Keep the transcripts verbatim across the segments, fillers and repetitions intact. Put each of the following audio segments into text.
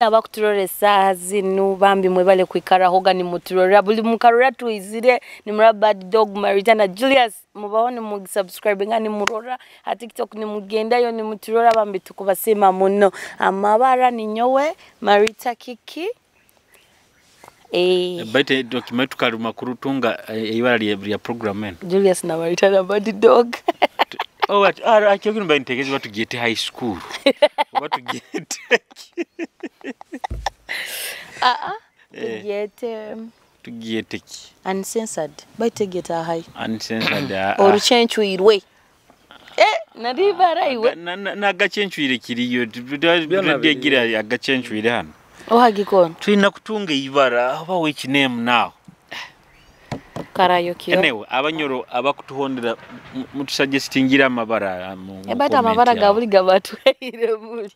Abakuturora esaaha zinu, bambi mwebale kwikaraho ga nimuturora. Buli mukarora twizire, nimurora Bad Dog, Marita na Julius. Mubaho nimusubscribinga, nimurora. Ha TikTok nimugendayo, nimuturora, bambi tukubasiima muno. Amabara ninyowe, Marita Kiki. Eh. Baitu, eh, documentary tukalema kurutunga, eh, ibara lya, lya program enu. Julius na Marita na Bad Dog. Oh, what? Ah, ah, kyo kinu mbaire ntekereza oba tugyete high school. Oba tugyete ki? Ah, ah, eh, tugyete, um, tugyete ki? Uncensored. Baitu egyeta high. Uncensored, ah, ah. Orucencwirwe. Eh, nali ibara iwe. Aga-, na, na, na agacencwire kiriyo. Tu-, tu-, tu-, byona biriyo. Agacencwire hanu. Oha gikona? Twina kutunga ibara, oba which name now? Karayo kiro. Anyway, abanyoro abakutuhondera, mu-, mutusuggestingire amabara, mu, mu Eh, but amabara comment ga yao. Buli gabatwire buli.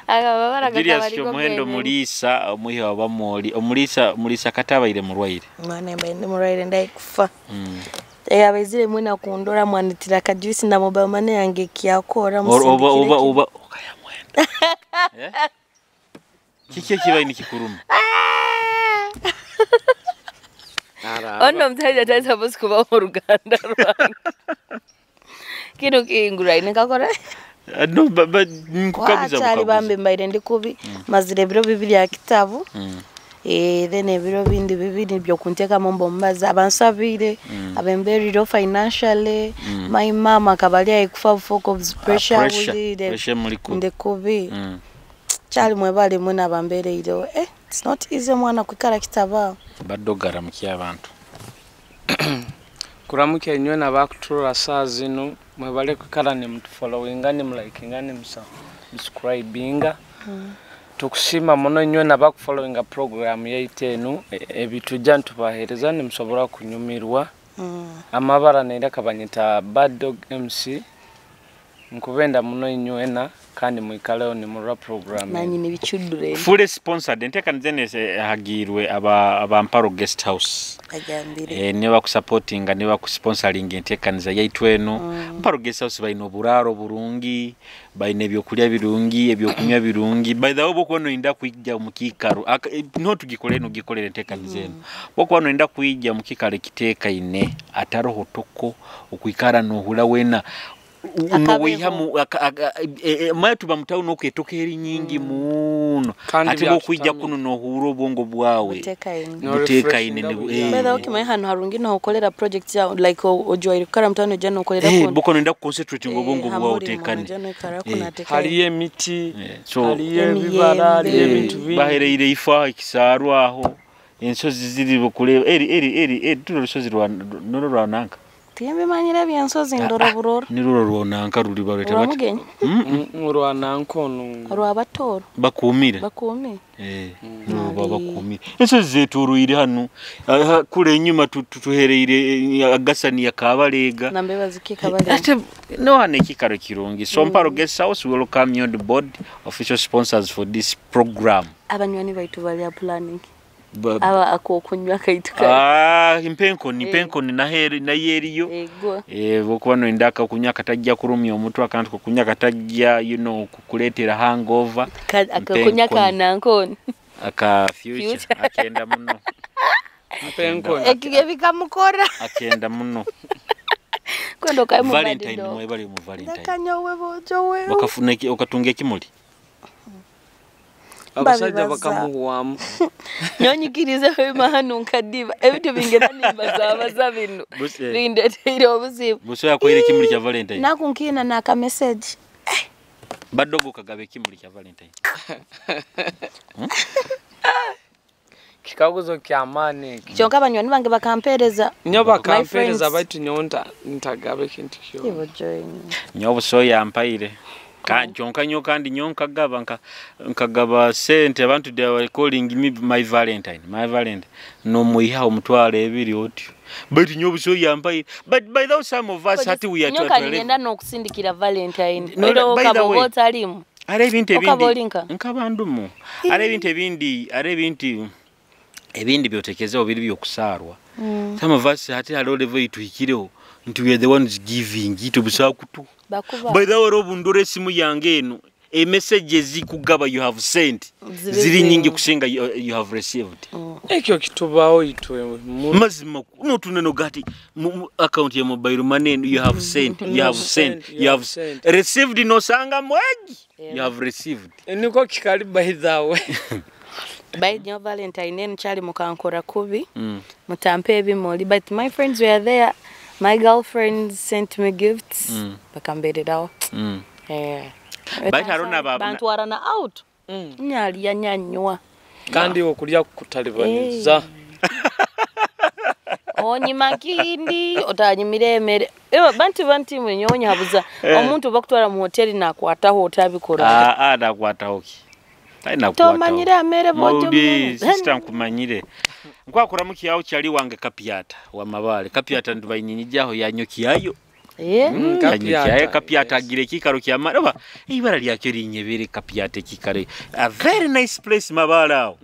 Aga mabara Julius gakaba Kyomuhendo gakugenda. Omulisa, omwiha wa Bamoli. Omulisa, Omulisa kati abaire murwaire. Mwana mbaire ndi murwaire, ndaikufa. Mm. Eh, abaizire mwena kundora, mwanitira ka juice na mobile money yange kyakora, Or-, oba, musindikire oba, ki? Oba, okaya mwenda. Eh? Kiki ekibaire nikikuruma? Araba. Ono omusaija tali supposed kuba omu ruganda rwange. Kinu kinguraine nkakora? Ah, no, ba, ba, nkukabiza Wakyali bukabuzi. Bambi mbaire ndi kubi. Mm. Mazire ebiro bibiri ha kitabu. Mm. Eh, then ebiro bindi bibiri byokuntekamu mba omubazi. Abansabiire, mm, abembereire financially. Mm. My mama akaba ali aikufa bufoka obuzi-, ah, pressure pressure. Wulire. Pressure muli kubi. Ndi kubi. Mm. Kyali mwebale mwena abambereireho. Eh, it's not easy omwana kwikara kitaba. Badogara muki abantu? Kuramukya inywe n'abakuturora saaha zinu, mwebale kwikara nimutufollowinga, nimulaikinga, nimusubscribinga. Mm. Tukusiima muno inywe n'abakufollowinga program yaitu enu, e-, ebitujja nitubaheereza, nimusobora kunyumirwa. Mm. Amabara nairaka banyeta Bad Dog M C. Nkubenda muno inywena, kandi mwikaleho nimurora program enu. Nanyi nibichudure. Fully sponsored. Entekaniza enu ese-, ehagiirwe aba, aba Mparo Guest House. Agambire. Eh, nibo bakusupportinga, nibo bakusponsoringa entekaniza yaitu enu. Mm. Mparo Guest House baine oburaaro burungi, baine ebyokulya birungi, ebyokunywa birungi. By the way, obu okuba noyenda kwija omu kiikaro, aka-, eh, niho tugikolere, nogikolera entekaniza enu. Mm. Obu okuba noyenda kwija omu kiikaro ekiteekaine, ataroho toko, okwikara nohurra wena, u-, akabeho. Noweihamu, aka-, aka-, e-, e-, manya tuba mu town oku etoka eri nyingi muno. Mm. Kandi ati bwokwija kunu nohurra obwongo bwawe butekaine. No refresh, butekanye, eh. By the way, okimanya hanu harungi noho okolera project ya, like, o-, ojwaire kukara mu town, oija nokolera kunu. Eh, bw'okuba noyenda kuconcentrate ngu obwongo bwawe butekane. Eh, oija noikara kunu atekanye. Haliyo emiti, eh, so, haliyo emiyembe, ebibara, haliyo ebintu bingi. Bahereire ifa ekisaaru aho. Ensozi ziri bukureeba, eri, eri, eri, eri, tuli orusozi rwa, nurwo rwa nanka? Timbimanyire eby'ensozi, ah, ndora ah, burora. Nirwo rwa nanka ruli barweta bati? Rwa Mugenyi? Mm, mm. Mm, rwa nanka onu. Rwa Batooro. Bakuumire? Bakuumire? Eh, mm, nirwo rwa Bakuumire. Ensozi zetoroire hanu. Ah, ha, kule enyuma tu-, tu-, tuhereire, eh, agasani ya Kabaleega. Nambeba ziki Kabaleega? Ate, no, hanu ekikaro kirungi. So, mm. Mparo Guest House welcome you on board, official sponsors for this program. Abanywani baitu bali ha planning. Ba-, aba akokunywa kaitu kali. Ah, Mpenkoni, eh. Mpenkoni naho eri-, nayo eriyo. Ego. Eh, bwokuba noyenda akakunywa akatajja kurumya omutwe, akantu kokunywa akatajja, you know, kukuleetera hangover. Ka-, akakunywa ka Mpenkoni. Nankoni. Aka Future, Future. Akenda muno. Mpenkoni. Eki-, ebikamukora. Akenda muno. Kwenda okaye mu Valentine, badi do. Mwebale mu Valentine. Ndeka nyowe bojo we. Wakafuna eki-, okatunga ekimuli? Abasajja bakamuhwamu. Nyowe nyikirize wema hanu nkadiba. Ebintu bingenda nimbazabaza binu. Bus-, eh. Bindeteire obuzibu. Buso yakuhaire ekimuli kya Valentine? Naku nkiina n'aka message. Badogo kagaba ekimuli kya Valentine. Hmm? Kikaguzo ky'amaani eki. Kyonka banywani bange bakampeereza. Nyowe bakampeereza, my friends. Baitu nyowe nta-, ntagaba ekintu kyona. Ibo join. Nyowe buso yampaire. Ka-, mm. Kyonka nyowe kandi nyowe nkagaba, nka-, nkagaba sente, abantu they were calling me my Valentine, my Valentine. Nomwihaho omutwaro ebiri otyo. Baitu nyowe buso yampaire. But by the way, some of us, hati we are nyowe twelve. Kandi ngenda n'okusindikira Valentine. No, by the way, okaba otalimu. Haroho ebintu ebindi, okaba oli nka? Nkaba ndumu. Ii. Haroho ebintu ebindi, haroho ebintu ebindi byotekerezeho biri byokusaarwa. Mm. Some of us hati haroho level eituhikireho, nti we are the ones giving, itwe busaho kutuha. Bakuba. By the way, haroho obundora esimu yange enu, E message ezikugaba you have sent ziri nyingi kusinga you, you have received. Ekyo kitubaho itwe mu- Mazima, no tuneno gati mu, mu account ya mobile money eno, you have sent, you have sent, you have received, nosanga mwegi, you have received. Niko kikali, by the way. By the way, Valentine eno kyali mukankora kubi. Mutampa ebimuli, but my friends were there. My girlfriends sent me gifts. Bakambereraho. Eh. Baitu hariho n'aba- bantwara na out. Nyalya, nyanywa. Kandi iwe kulya kutalibaniza. Onyima kindi, otanyimire emere. Ewe, bantu, bantu imwe nyowe nyabuza. Omuntu bakutwara mu hoteli nakwataho otabikora. Ah, ah, nakwataho ki? Ai, nakwataho. Tomanyire amere bw'ojo mwe. Sister, nkumanyire. Nkwakuramukyaho kyali wange Kapyata wa Mabaale. Kapyata ndubainyinyijaho yanyokyayo. Eh? Mm, Kapyata, yanyokyayo, Kapyata, yes. Agira ekikaro kya ma-, oba, ibara lyakyo linyebere Kapyata ekikaro. A very nice place Mabaale aho.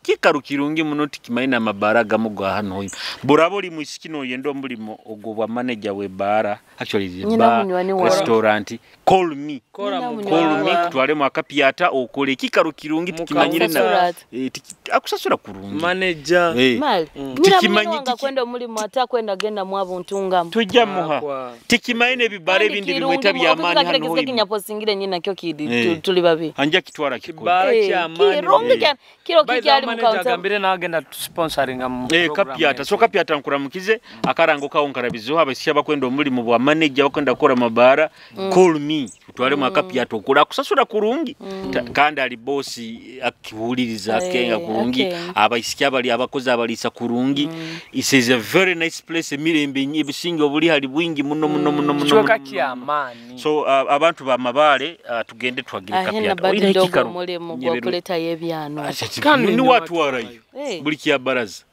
Kikaro kirungi muno, tikimaine amabaara agamu ga hanu hoima. Buraba oli mwisiki noyenda omulimo ogwo bwa manager we baara, actually, the bar, restaurant, call me. Kora munywani wawe. Call me, kutwalemu akapyata, okole ekikaro kirungi, tukimanyire na, eh, tiki-, akusasura kurungi. Manager. Eh. Mali. Nyina munywani wange akwenda omulimo, ati akwenda genda mu abuntu ngamu. Tujja muha. Tikimaine ebibara ebindi bimweta bya maani hanu hoima. Kandi kirungi muno, kukira kiri kizibu kinyaposingire nyina kyo kiri, tu-, tuli babi. Anja kitwara kikole. Kibara kya maani. Kirungi kya Kiro By the way, kikyali mu manager counter. Agambire nawe agenda tusponsoringa mu Eh, program Kapyata. So, Kapyata, nkuramukize, akarango kawe nkarabizeho, abaisiki abakwenda omulimo bwa manager, abakwenda kukora mabaara, call me. Utwalemu akapyata, okole, akusasura kurungi. Ta-, kandi ali boss, akihuliiriza, akenga kurungi. Abaisiki abali, abakozi abaliisa kurungi. It is a very nice place, emirembe, ebisinge obuli hali bwingi muno, muno, muno, muno, muno, muno. Kicweka ky'amaani. So, uh, abantu ba Mabaale, uh, tugende tuhagire Kapyata. Oine ekikaro? Omulimo gw'okuletayo ebyano. Acha, ti-, kandi ni watwarayo. Eh. Buli kya baraza.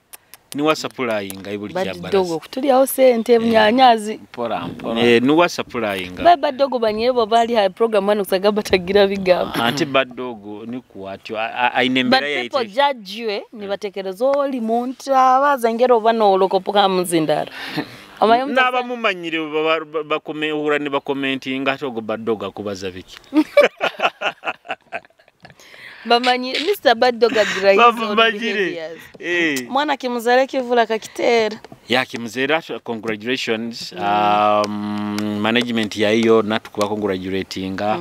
Ni wa supplyinga, buli kya baraza. Bad Dogo, kutulyaho sente, bunyanyazi. Mpora, mpora. Eh, ni wa supplyinga. Ba-, Bad Dogo banyebo bali ha program hanu kusaga batagira bigambo. Anti Bad Dogo ni kwatyo. A-, a-, aine embera ya people judge you, eh, nibatekereza oli muntu, abaza ngero oba nolokopoka ha muzindaro. N'abamumanyire ba-, ba-, ba-, bakome-, ohura nibakomentinga ati, "Ogu Bad Dogo akubaza biki?" Bamanyire, Mister Bad Dogo agira his own behaviors. Eh. Mwana kimuzare kivura kakitera. Ya kimuzare, congratulations. Um, management ya iyo, natukuba congratulatinga.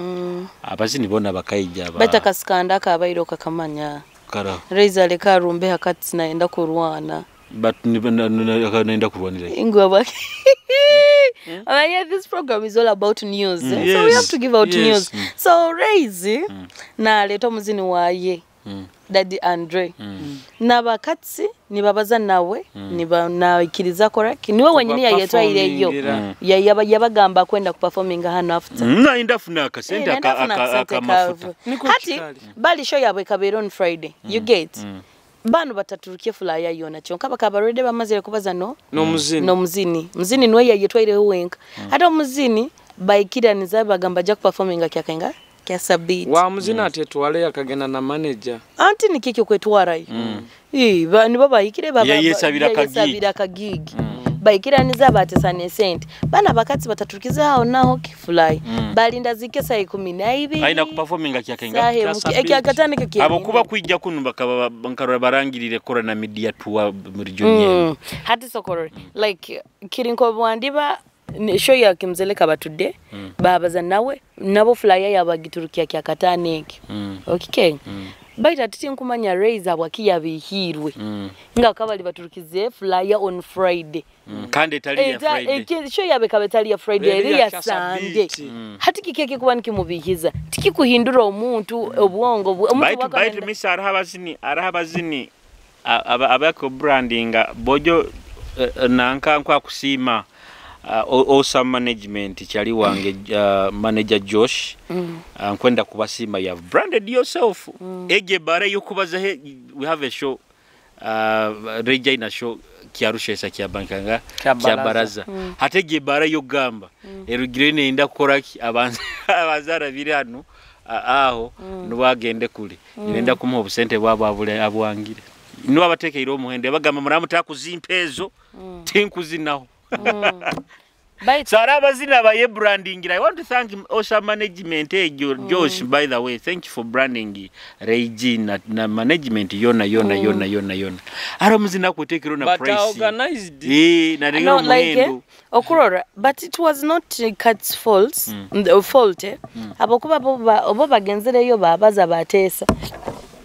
Abazini bona bakaija ba- Bata kasikanda akabairo kakamanya. Kara. Raiza leka arumbe hakati nayenda kurwana. But ni-, na-, na-, na-, nayenda kurwanira ki? Ingwe aba-, Abanye, this program is all about news, eh? So we have to give out news. So Raiza naleta omuzini waye, Daddy Andre. Nabakatsi nibabaza nawe, niba-, naikiriza akora ki? Niwe wenyini yayetwaireyo. Ya-, yaba-, yabagamba akwenda kuperforminga hanu after. Mm, nayenda afuna akasente aka-, aka-, akamafuta. Hati, bali show yabo ekabaire on Friday. You get? Banu bataturukye flyer yona, kyonka bakaba already bamazire kubaza no-, N'omuzini. N'omuzini. Muzini nuwe yayetwaireho wenka. Hati omuzini baikiraniza bagamba aija kuperforminga kya kainga? Kya Sabiiti. Wa muzini atetwarayo, akagenda na manager. Anti nikyo ekyokwetwarayo. Eh, ba-, nibo bahikire ba-, ba-, yayesabira akagigi. Bahikiraniza batesana esente. Bana bakatsi bataturukize aho naho ki fly. Balinda zike saa ikumi na ibiri. Aina kuperforminga kya kainga? Saha emu ki-, ekya katano ekyo kyenyini. Habwokuba kwija kunu bakaba ba-, nkarora barangirire kukora na media tour mu region yenu. Hati sokorora, like, kiri nk'obwandiba, ni-, show ya Kimzele ekaba today, babaza nawe, nabo flyer yabo bagiturukya kya katano ekyo. Okikenge? Baitu hati tinkumanya Raiza habwaki yabihiirwe. Nga bakaba bali baturukize flyer on Friday. Kandi etali ya Friday. Eki-, show yabo ekaba etali ya Friday, eri ya Sunday. Hati kiki ekikuba nikimubihiza? Tikikuhindura omuntu, obwongo bwe-, omuntu baitu, baitu, miss, haroho abazini, haroho abazini, a-, aba-, abakubrandinga, bojo, eh, eh, nanka nkwakusiima, ah, o-, Osa Management, kyali wange, ah, manager Josh. Ah, nkwenda kubasiima, you have branded yourself. Egi ebara y'okubaza he, we have a show. Ah, Regina show kya Rushesa kya bankanga, kya Baraza. Kya Baraza. Hati egi ebara y'okugamba, erugire neyenda kukora ki? Abanza-, abanza arabire hanu, a-, aho, nubwo agende kule. Nibenda kumuha obusente bwabo abule-, abwangire. Nubwo abatekeire omuhendo, bagamba, "Muraba mutakuzimpa ezo, tinkuzinaho." Baitu- So, hari abazina bayebrandingira. I want to thank Osha Management, eh, Jo-, Josh, by the way. Thank you for branding Ray G na, na management yona, yona, yona, yona, yona. Hari omuzina kwetekero na But price. Organized. Eh, na rero No, like, eh, omuhendo. Okurora, but it was not, uh, Kat's fault, mm, the fault, eh. Mm. Habwokuba bo ba-, obo bagenzereyo babaza bateesa.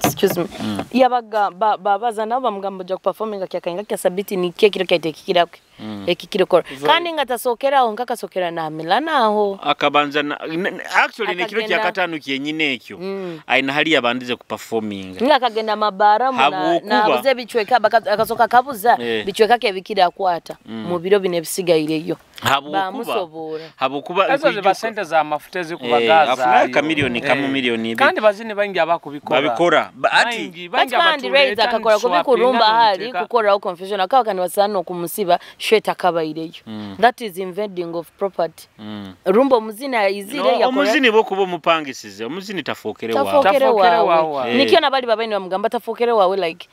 Excuse me. Mm. Yabaga ba-, babaza nabo bamugamba ojja kuperforminga kyakainga kya sabiti nikyo ekiro kyaita ekikira kwe. Mm. Ekikira kora. Very. Kandi nga tasookeraho, nka kasookera na Milana aho. Akabanza na, n-, n-, actually, n'ekiro kya Akagenda. Kataano kyenyini ekyo. Mm. Aina hali yabandize kuperforminga. Nga akagenda amabaara, muna-, Habwokuba nabuza ebicweka, baka-, akasooka kabuza, Eh. bicweka ke bikira akwata. Mm. Mu biro bino ebisigaireyo. Habwokuba, Bamusoboora. habwokuba Ezo ziba okwija sente za mafuta ezikuba Eh, gaza afuna ayo. Akamiliyoni kamu, Eh. miliyoni ibiri. Kandi bazini baingi abakubikora. Babikora. Ba-, ati Baingi, But baingi kandi abatuleeta Raids akakora kubi kurumba nitwapinga hali, nitweka- kukoraho confusion. Akaba kandi basaana okumusiba, shwe takabaireyo. Mm. That is invading of property. Mm. Rumba omuzini aizire, No, yakora omuzini bw'okuba omupangisize, omuzini tafookere waawe. Tafookere Tafookere waawe. waawe. Eh. Nikyo nabali babaine bamugamba, "Tafookere waawe," like,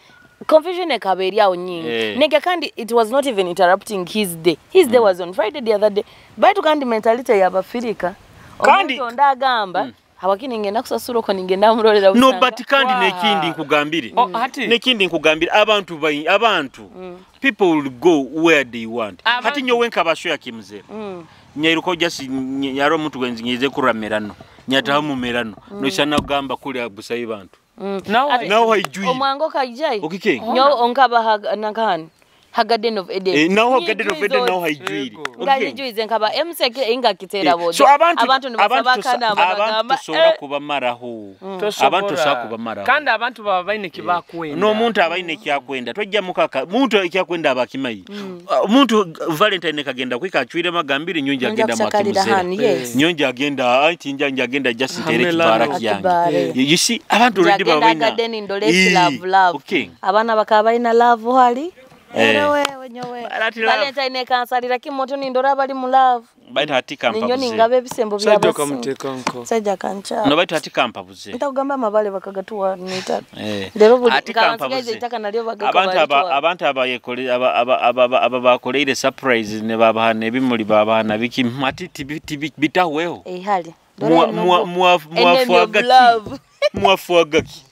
confusion ekaba eri aho nyingi. Eh. Nenge kandi, it was not even interrupting his day. His day Mm. was on Friday the other day. Baitu kandi mentality y'Abafirika, Kandi omuntu ondi agamba, Mm. "Habwaki ningenda kusasura okwo, ningenda murorera No, busanga?" but kandi Wow. n'ekindi nkugambire. Oh, hati N'ekindi nkugambire, abantu bai-, abantu, Mm. people will go where they want. Abantu Hati nyowe nkaba show ya Kimzera. Mm. Nyairuka just ny-, nyaro omuntu gwenzi nyize kurora Merano. Nyataho mu Merano. Mm. Noisana kugamba kuli abusayi bantu. Mm. Naho Ati, Naho haijwire. Omwango kaijayo? Okike? Nyowe onkaba ha, nankahani? Ha Garden of Eden. Eh, naho ha Garden of Eden naho haijwire. Yego. Okike? Ngalijuize nkaba M C K inga kitera Eh, bojo. so abantu, Abantu nibasaba abantu tusa-, akanaaba abantu bagamba, tusobora eh. kubamaraho. Tosobora. Abantu tusobora kubamaraho. Kandi abantu baba baine Eh, kibakwenda. N'omuntu aba aine ekyakwenda. Tojja mukaka. Muntu ekyakwenda aba akimanyi. Uh, omuntu Valentine kagenda kuhika acwiremu agambire, "Nyowe nja Nja kugenda mu kusakalira Kimzera. hanu, yes. Nyowe nja genda, anti nja, nja genda just ntere Hamwe ekibaara lano. kyange." Akibaare. You see, abantu already Njagenda baba baina- Garden ndole Eh, eki love, love. Okay. Abaana bakaba baina love hali. Eh. Era wewe, nyowe. But that love Valentine ekansalira kimu, otu nindora abali mu love. Baitu hati kampa Ninyo buze. ningaba ebisembo bya Musajja basimu. okamuteeka nko. Musajja kankyara. No, baitu hati kampa buze. Ntakugamba amabale bakagatuwa nita. Eh. Lero buli Hati kampa nkabansigaza buze. itaka nalyo bagaka Abantu aba, balitwara. abantu abayekole-, aba, aba, aba, aba, aba bakoleire surprise ne babaha n'ebimuli babaha na biki. Hati tibi-, tibi-, bitahweho. Eh, hali. Dore Mwa-, no mwa-, mwa-, enemy of mwafwaga ki? love. Mwafwaga ki?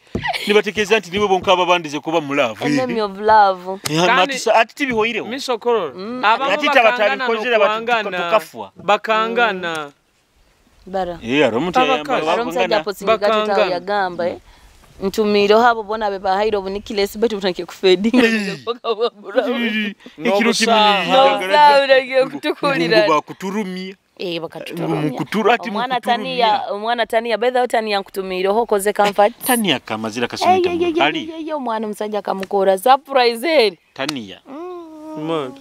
Nibatekereza nti nibo bonka ababandize kuba mu love. Enemy of love. Eh, Kandi natusa-, ati tibihoireho. Misokororo. Mm. Abamu Ati bakangana tabatabikoze, bati-, n'okwangana. tuka-, tukafwa. Bakangana. Bara. Eh, hari omuntu Abakazi. yayamba Hari omusajja bakangana. apostinga Bakangana. gati tawe yagamba, eh. Ntumiireho abo boona be bahaire obu necklace, baitu butandikire kufedinga. Eh. Ekiro kimu N'obusaaha. N'obusaaha butandikire kutukurira. Ngu bakuturumya. Eh, bakatuturumya. Ngu mukutura-, ati Omwana mukuturumya. Tania, omwana Tania, by the way, Tania nkutumiireho, okoze comfort. Tania kamazira kasomita Eh, ye, ye, mu-, ye, ali? ye, ye, ye, omwana omusajja akamukora surprise eri. Tania. Mm. Mad.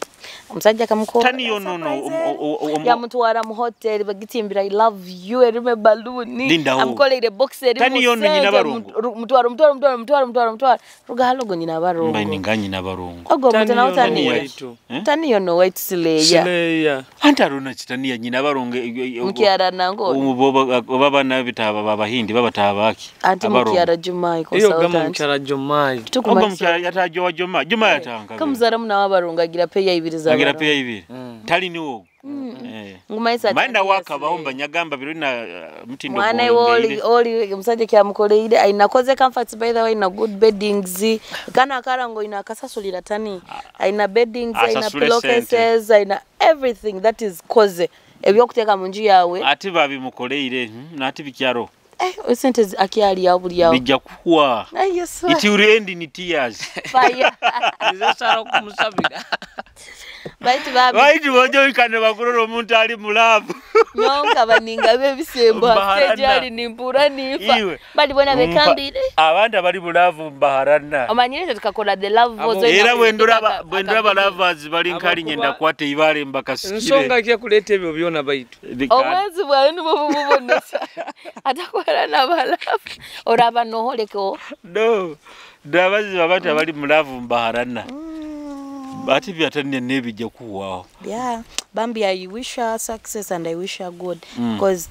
Omusajja akamukora Tania ono, ono, surprise om-, eri. o-, o-, o-, Yamutwara mu hotel, bagitimbira, "I love you," erimu balloon. Linda ho. Amukoleire box erimu Tania ono nyina sente, barongo. mut-, ru-, mutwaro, mutwaro, mutwaro, mutwaro, mutwaro, mutwaro. Ruga hali ogu nyina barongo. Mbaine nga nyina barongo. Ogu omuntu Tania nawe ono Tania. waitu. Eh? Tania ono waitu Sileya. Sileya. Anti arona ki Tania nyina barongo, eh, eh, eh, Mukyara nange obu, obu, obu, obu abaana bita aba, aba Bahindi, baba taha baki? Anti Abarongo. Mukyara Jumai, Iyo consultant. gamba mukyara Jumai. Tukumanyisa. Ogu mukyara yataha Jumai, Jumai yataha nka Kamuzara muna wa barongo agira peya ibiri za Agira barongo. peya ibiri. Mm. Tali niwo. Mm. Eh. Nguma isa Mbaenda Tania wakabaho Sileya. mbanyagamba biro na, uh, mutindo Mwana iwe oli, gwongeire. oli omusajja kyamukoleire, aina koze comforts, by the way, aina good beddings. Kana akara ngu aina akasasulira Tani. Aina beddings, aina Asasule sente. pillowcases, aina everything that is cozy. Eby'okuteeka mu nju yaawe. Ati babimukoleire, hmm? Nati bikyaro. Eh, esente zi-, akyali aho buli aho. Bijja kuhwa. Ai, Yesu. It will end in tears. Fire. Nizo sara okumusabira. Baitu babi- Baitu bojo ikane bakurora omuntu ali mu love. Nyowe nkaba ningaba ebisembo ha Mbaharana. stage ali nimpura nifa. Iwe. Bali bona Mpa-, bekambire. Abantu abali mu love mbaharana. Omanyire ekyo tukakora the love Abo- voice Era bwendura aka-, aba-, bwendura aka-, aba lovers bali nkali Abakuba- nyenda kwata ibale mbakasikire. Nsonga ki ekuleeta ebyo byona baitu? Bika- Obwenzi bwawe nubwo bububonesa. Atakwera na ba love. Oraba noholekeho. No. Ndabazi abantu abali mu love mbaharana. Mm. Ati byatania nebijja kuhwaho. Yeah. Bambi, I wish her success and I wish her good. Mm. 'Cause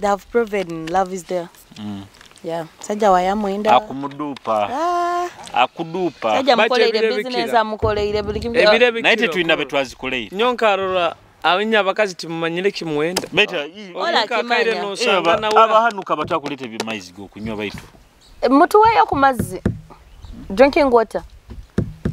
they have proven love is there. Mm. Yeah. Sajja wayamwenda. Akumudupa. Ah. Akudupa. Sajja Bati mukoleire ebiro business, bikira. amukoleire buli kimu. Ebiro Naye bikira tetulina okwo. betwazikoleire. Nyo nkarora Abo nyabakazi timumanyire kimwenda. Beta, i- Ora Omuka akaire kimanya. nosanga Eba, nawe. Aba hanu kabatwa kuleta ebyamaizi g'okunywa baitu. Mutuweyo ku mazzi. Drinking water.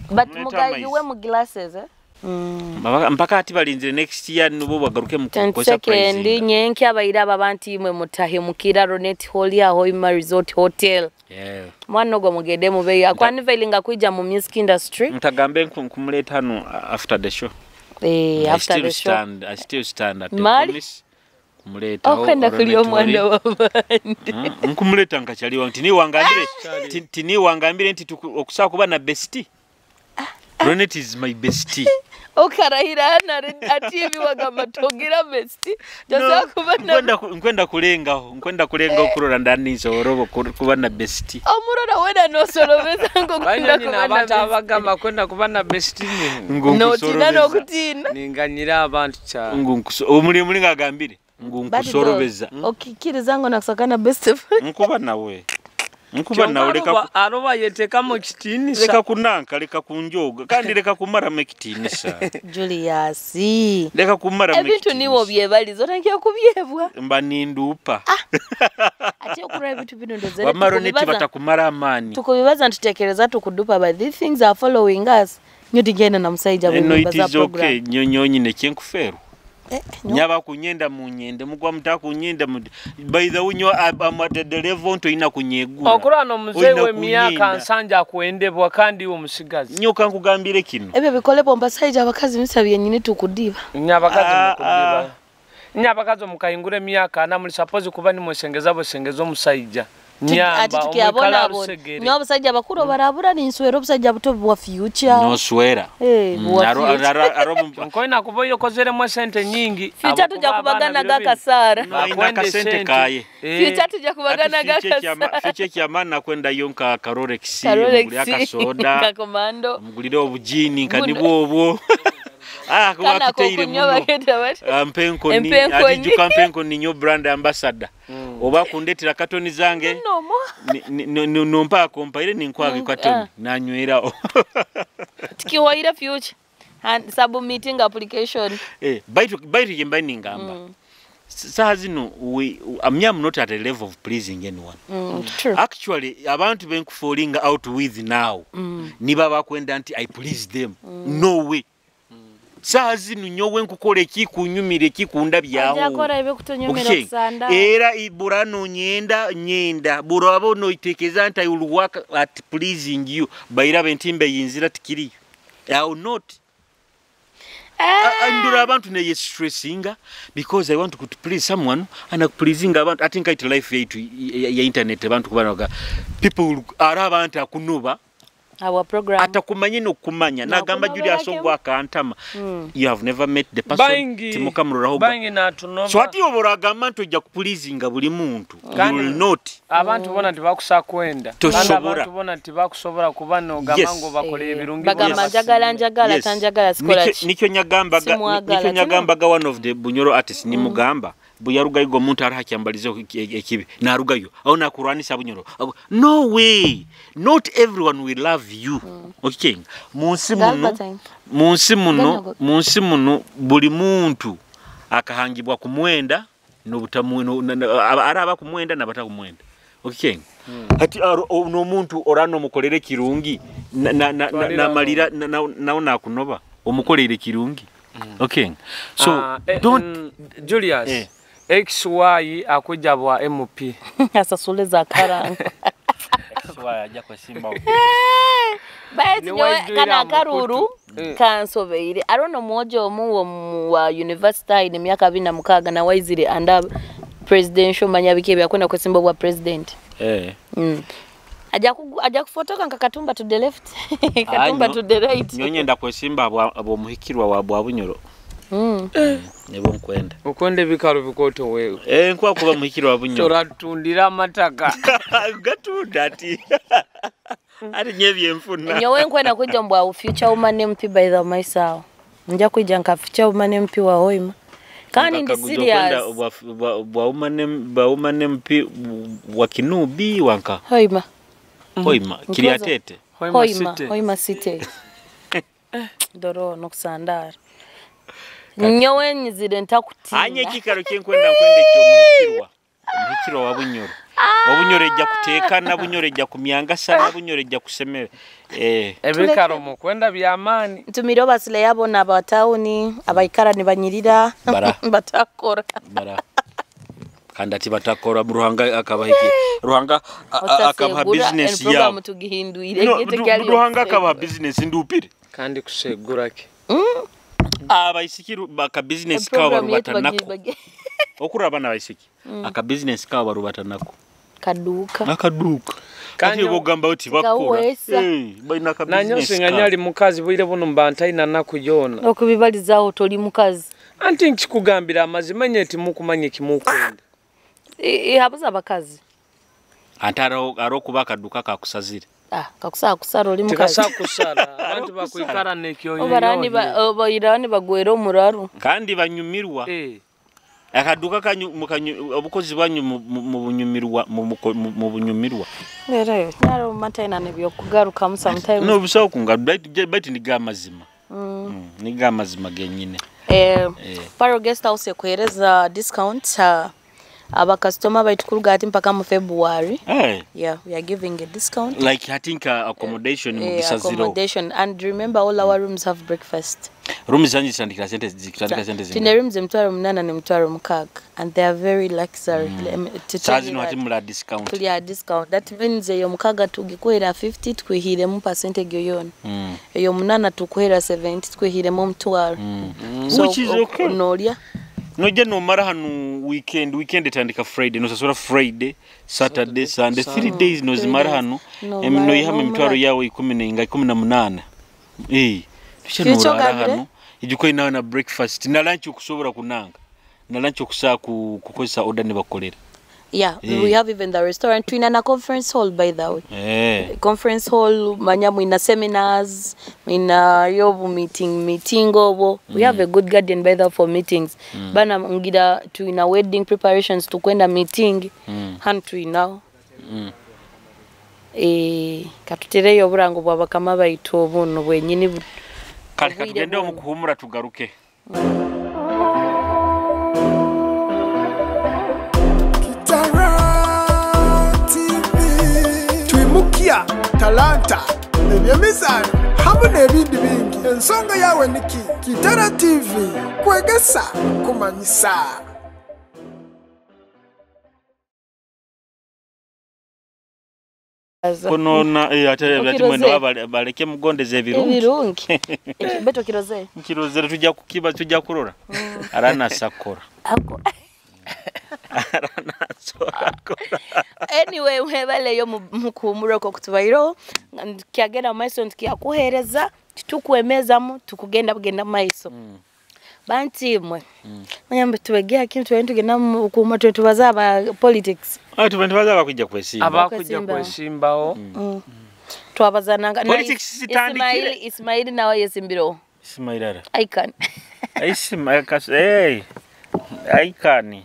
But Muleta mugayiwe amaizi. Mu glasses, eh? Mpaka- mpaka hati balinzire next year nubwo bagaruke mu twenty kukosa second pricing. Nyenki abaire abo abantu imwe mutahemukira Ronet Hall ya Hoima Resort Hotel. Yeah. Mwana ogwo mugende mubeyo akwa nivelinga kwija mu music industry. Ntagambe nku- nkumuleeta hanu, uh, after the show. Eh, I after still the show. Stand, I still stand at the Mali? Promise. Kumuleetaho Okwenda kulya Ronet omwana Hall. W'abandi. Mm, nkumuleeta nka kyali wange. Tiniwangambire, ti- tiniwangambire nti tuku- okusa kuba na bestie. Ronet is my bestie. Okarahira hano ari ati ibi wagamba togira bestie. Toza kuba na Nkwenda ku- nkwenda kulengaho, nkwenda kulengaho kurora ndani nsobora obu- kur- kuba na bestie. Omurora wena nosolobeza ngo Banyoni kwenda kuba n'abantu na abagamba kwenda kuba na bestie nyini. Ngo notina nkusorobeza. Ninganyira abantu kya. Ngo nkuso- omuli muli ngagambire ngo nkusorobeza. Okikiriza ngo nakusaka na best friend. Nkuba nawe. Nkuba nawe leka ku- Aroba yetekamu ekitiinisa. Leka kunanka, leka kunjoga kandi leka kumaramu ekitiinisa. Julius. Leka kumaramu Ebintu niwo ekitiinisa. Byebaliza otandikire kubyebwa. Mba nindupa. Ati okurora ebintu bino ndozere Wamara neti tukubibaza. Batakumara amaani. Tukubibaza nitutekereza tukudupa, but these things are following us. Nyo tigenda na musajja No, it bwembaza is okay. Program. Nyo nyo nyine kyenkufeerwa. Eh, nyo. Nyaba kunyenda munyende, mugwa mutakunyenda mu- by the way nyo ab- am at the level ntoina kunyegura. Okurora n'omuzeeyi Oyina w'emyaka kunyenda. Nsangi akwendebwa kandi iwe musigazi. Nyo kankugambire kinu. Ebyo bikolebwa omu basajja abakazi misa byenyini tukudiba. Nyabakazi Ah, mukudiba. Ah. Nyabakazi mukahingura emyaka na muli suppose kuba nimwesengeza bwesengeza omusaija. Nyamba Ati tukyabona omwikara abo. arusegere. Nyo abasajja bakuru barabura ninswera obusajja buto bwa future. Noswera. Eh, Mm, bwa aro- future. aro- aro- aro- Nkoina kuba oyokozeremu esente nyingi. Future Habwokuba tujja abaana kubagana biro binu gakasara. No, aina bakwenda akasente esente. Kaye. Eh. Future tujja kubagana Ati future gakasara. kyama- future kyamaani nakwenda yo nka Karolex, Karolex. mugule akasoda, Kakomando. mugulire obujini nka Buno. Nibwo obwo. Ah, kuba Kana tuteire kokunywa muno. bagenda bati. Ah, mpenkoni, Empenkoni. Ati juka mpenkoni nyo brand ambassador. Oba kundetera katoni zange, Nomo. ni- ni- no- no- nompa akompaire ninkwaga Nink- katoni, ah. Nanyweraho. Tukihoire future. And submitting application. Eh, baitu, baitu yemba ningamba. S- Saha zino, we, I mean, I'm not at a level of pleasing anyone. Mm, true. Actually, abantu benkufolinga out with now, niba bakwenda nti I please them. No way. Saha zinu nyowe nkukora ekikunyumira, ekikundabyaho. Ajakora ebikutunyumira Okukyenga. Kusanda. Era ibura nonyenda, nyenda. Buraba noitekereza nti I will work at pleasing you. Bairabe ntimba eyinzira tikiriyo. I will not. I- I- ndora abantu neye stressinga because I want to please someone and pleasing abantu. Ati nkaiti life yaitu ya, ya internet abantu kuba naga people will- ara abantu akunuba Our program. Atakumanye nokumanya nagamba Nakunobera Julius kimu. Ogwo akantama. You have never met the person. Bangi Timukamururaho ga- bangi natunoba. So ati obu oragamba nti ojja kupulizinga buli muntu, Kandi you will not. Abantu bona tibakusa kwenda. Tosobora. Kandi abantu bona tibakusobora kuba nogamba Yes. Ngo bakole Eh, ebirungi bagamba byona. Njagala njagala Yes. Tanjagala sikola Nikyo- ki? Nikyo nyagamba ga- Simwagala, nikyo tino? Nyagamba ga one of the Bunyoro artists nimugamba buyarugayo omuntu araha kyambalize ekibi narugayo aho nakurwanisa Bunyoro. Aho- no way, not everyone will love you. Okikyenga munsi muno Galvatine. Munsi muno Ganyogo. Munsi muno buli muntu akahangibwa kumwenda nobutamu no- na- na- aba- ari abakumwenda nabatakumwenda. Okikyenga hati aro- o- nomuntu orano mukolere kirungi na- na- na- na- Twalira namalira na- na- nawe nakunoba omukolere kirungi. Okikyenga so Ah, eh, don't mm, Julius, Eh. X Y akwija bwa M P. Asasule za karanga. X Y ajja kwesimbawo. Baitu Ni nyowe waijwire kana amakutu. Akaruru kansobeire. Arono omwojo omu wo mu- wa university aine emyaka abiri na mukaaga nawe aizire under presidential manya biki ebyakwenda kwesimba obwa president. Eh. Mm. Ajja kugu- ajja kufotoka nka Katumba to the left. Katumba nyo- to the right. Nyowe nyenda kwesimba habwa- habw'omuhikirwa wa bwa Bunyoro. Mm. Nibo nkwenda. Okwenda ebikaro bikooto wewe. Eh, nkwa kuba muhikirwa wa Bunyoro. Toratundira amataka. Gatunda ati. Ati nyebyenfuna. Nyowe nkwenda kwija mu bwa future woman M P by the way, my sawa. Nja kwija nka future woman M P wa Hoima. Kandi ndi Nkagujo kwenda serious. Bwa, bwa, bwa woman M- bwa woman M P wa Kinubi wanka. Hoima. Hoima, Nkozo. Kiriatete. Hoima Hoima, City. Hoima City. Doro no kusandara. Nyowe nyizire ntakutiina. Anye ekikaro kyenkwenda, nkwenda eky'omuhikirwa. Omuhikirwa wa Bunyoro. Obunyoro ejja kuteekana, Bunyoro ejja kumyangasana, Bunyoro ejja kusemera. Eh. Ebikaro mukwenda by'amaani. Ntumireho basileya boona aba tauni, abaikara nibanyirira, Bara. batakora. Bara. Kandi ati batakora, Ruhanga akabaha eki-, Ruhanga, a-, a-, akabaha Otasegura, business and program yabo. tugihindwire, No, gete Ru-, kyali Ruhanga okusegura. akabaha business ndupire. Kandi kusegura ki? Abaisiki ru-, baka business kabo Program yetu barubatanako. bagi-, bagi- Okurora abaana baisiki, aka business kabo barubatanako. Kaduuka. Akaduuka. Kandi Kati bogamba oti bakora. Kawesa. Eh, baina aka Nanyo business singa kabo. nyali mukazi, bwire bunu mba ntaina naku yoona. Okubibalizaho, toli mukazi. Anti nkikugambira amazima, nye timukumanya ekimukwenda. I, i, habuza abakazi. Anti haroho, haroho kuba akaduuka kakusazire. Ah, kakusa-, kusara oli mukazi. Tikasa kusara, abantu bakwikara n'ekyoyoyo. Oba rani ba-, oba irani bagwera omuraru. Kandi banyumirwa. Eh. Akaduuka kanyu, mukanyu-, obukozi bwanyu mu, mu, mu bunyumirwa, mu, mu, mu, mu bunyumirwa. Leero yo, nyaro mataina nebyokugarukamu sometimes. No, busaho kunga-, baitu, baitu nigo amazima. Mm. Mm, nigo amazima genyine. Eh, Eh. Paro Guest House ekuhereza discount, ah, abakasitoma baitu kuruga hati mpaka mu February. Eh. Yeah, we are giving a discount. Like, hati nka accommodation Eh, mugisazireho. accommodation. And remember, all our rooms have breakfast. Rooms zanyu zitandikira sente, zitandikira sente zingaha? Twine rooms emitwaro munaana n'emitwaro mukaaga. And they are very luxury. Mm. Let me, to Saaha tell you zinu hati that. muli ha discount. Tuli ha discount. That means eyo mukaaga tugikuhera fifty, tukwihiremu percent egyo yoona. Mm. Eyo munaana tukuhera seventy, tukwihiremu omutwaro. Mm. So, Which is ok-, okay. nolya? Noija nomara hanu weekend, weekend etandika Friday, nosasura Friday, Saturday, Saturday, Sunday, Sunday. Three days nozimara Three days. hanu, Nomara em-, noihamu emitwaro nomara. yawe ikumi n'enga-, ikumi na munaana. Eh, tuche Kiri norara kyogambire? hanu, ija okole nawe na breakfast, na lunch okusobora kunanga. Na lunch okusa-, ku-, kukozesa order nibakukolera. Yeah, Eh. we have even the restaurant. Twina na conference hall, by the way. Eh. Conference hall, manya mwina seminars, mwina yobu meeting, meeting obo. We have Mm. a good garden, by the way, for meetings. Mm. Bana ngira twina wedding preparations, tukwenda meeting. Mm. Hanu twinaho. Mm. Eh, katutereyo oburango bwa bakama baitu obunu bwenyini bu-, Kale, obwire katugende omu bunu. kuhumura tugaruke. Kitara T V. Twimukya talanta, eby'emizaano, hamu n'ebindi bingi. Ensonga yaawe niki? Kitara T V, kwegesa, kumanyisa. Kunona, eh, ate, ati Okiroze? mwene baba bale-, baleke mugondeze ebirungi. Ebirungi. Eki-, beto kiroze? Nkirozere, tujja kukiba, tujja kurora. Mm. Arana sakora. Ako. Arana sakora. Anyway, mwebaleyo mu, mu kuhumura okwo kutubaireho. Kyagenda mu maiso, nitukuheereza, titukwemezamu, tukugenda bugenda mu maiso. Mm. Bantu imwe. Mm. Manya mbu tubegera kintu, tugenda mu kuhumura, tubaza aba politics. Ah, tuba nitubaza abakwija kwesimba. Abakwija Kwesimba. kwesimbaho. Mm. Mm. Twabazananga, na Politics Is-, zitandikire. Ismail, Ismail nawe yesimbireho. Ismail ara? Icon. Isma-, kas-, eh, Icon.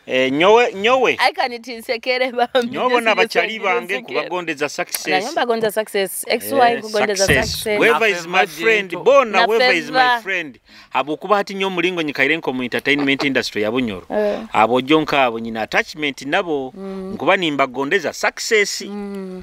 Eh, nyowe, nyowe. Icon tinsekere bambi, Nyowe bona just bachali nsekere, bange nsekere. kubagondeza success. Naye mbagondeza success. X Y Eh, nkugondeza success. success. Whoever Na is my Favor friend, Kintu. bona, Na whoever is my Favor. friend. Habwokuba hati nyowe omulingo nyikaire nk'omu entertainment industry ya Bunyoro. Eh. Abojo nk'abo nyina attachment nabo. Mm. Nkuba nimbagondeza success. Mm.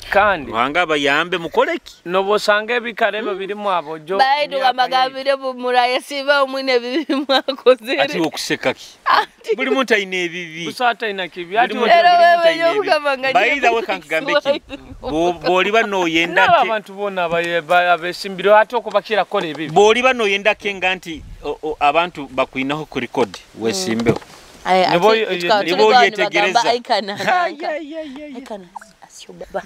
Kandi Ruhanga abayambe mukole ki? Nobu osanga ebikaro ebyo birimu abojo, Baitu myaka bamagambire bu murayesiba omwine ebibi mwakozere. Ati okuseka ki? Ati Buli muntu aine ebibi. Busa ataina kibi. Buli Ati muntu, Era buli muntu wewe aine ebibi. yokugamba ngu By the way, kankugambire kimu. Bo-, bwoliba noyenda Nabo ke- abantu bona abaye-, ba-, abesimbireho ati okubakira kukora ebibi. Bwoliba noyenda kenga nti, o-, o-, abantu bakwinaho ku record, wesimbeho. Aye, Nibo ati, yo-, tukaba nibo tuli gaba yetegereza. nibagamba, "Aikana, Ay, aikana." ay, ay, ay, ay. Aikana, asyo baba.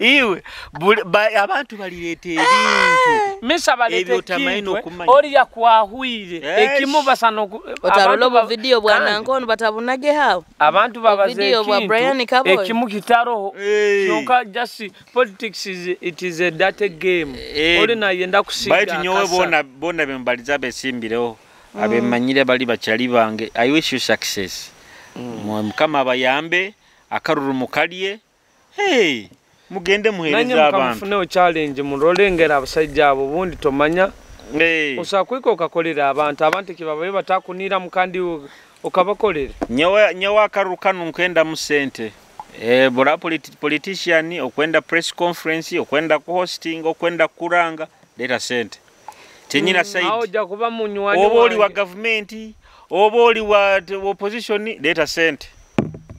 Iwe, buli, ba-, abantu balireeta ebintu. Misa baleeta Ebyo otamanyi ekintu, eh, n'okumanya. Oli yakwahwire. Yes. Ekimu basa n'oku-, Otarole abantu obu ba-, video bwa kandi Nankono batabunage hao? Abantu babaza Obuvidiyo bwa ekintu, Brian Kaboyo. ekimu kitaroho. Eh. Kyonka just politics is, it is a dirty game. Eh. Oli nayenda kusiga Baitu nyowe akasa. bona, bona bembaliza abesimbireho. Mm. Abemanyire bali bachali bange. I wish you success. Mm. Mu-, Mukama abayambe, akaruru mukalye. Hey! Mugende muheereze abantu. Nanye mukamufuneho challenge, murole engeri abasaija abo, obundi tomanya. Eh. Osobora kuhika okakolera abantu, abantu eki babaire batakuniramu kandi u-, okabakolera. Nyowe, nyowe akaruru kanu nkwendamu sente. Eh, bura politi-, politician, okwenda press conference, okwenda kuhosting, okwenda kuranga, leta sente. Tinyina side. Aho ojja kuba munywani wange. Oba oli wa gavumenti, oba oli wa, wa opposition, leta sente.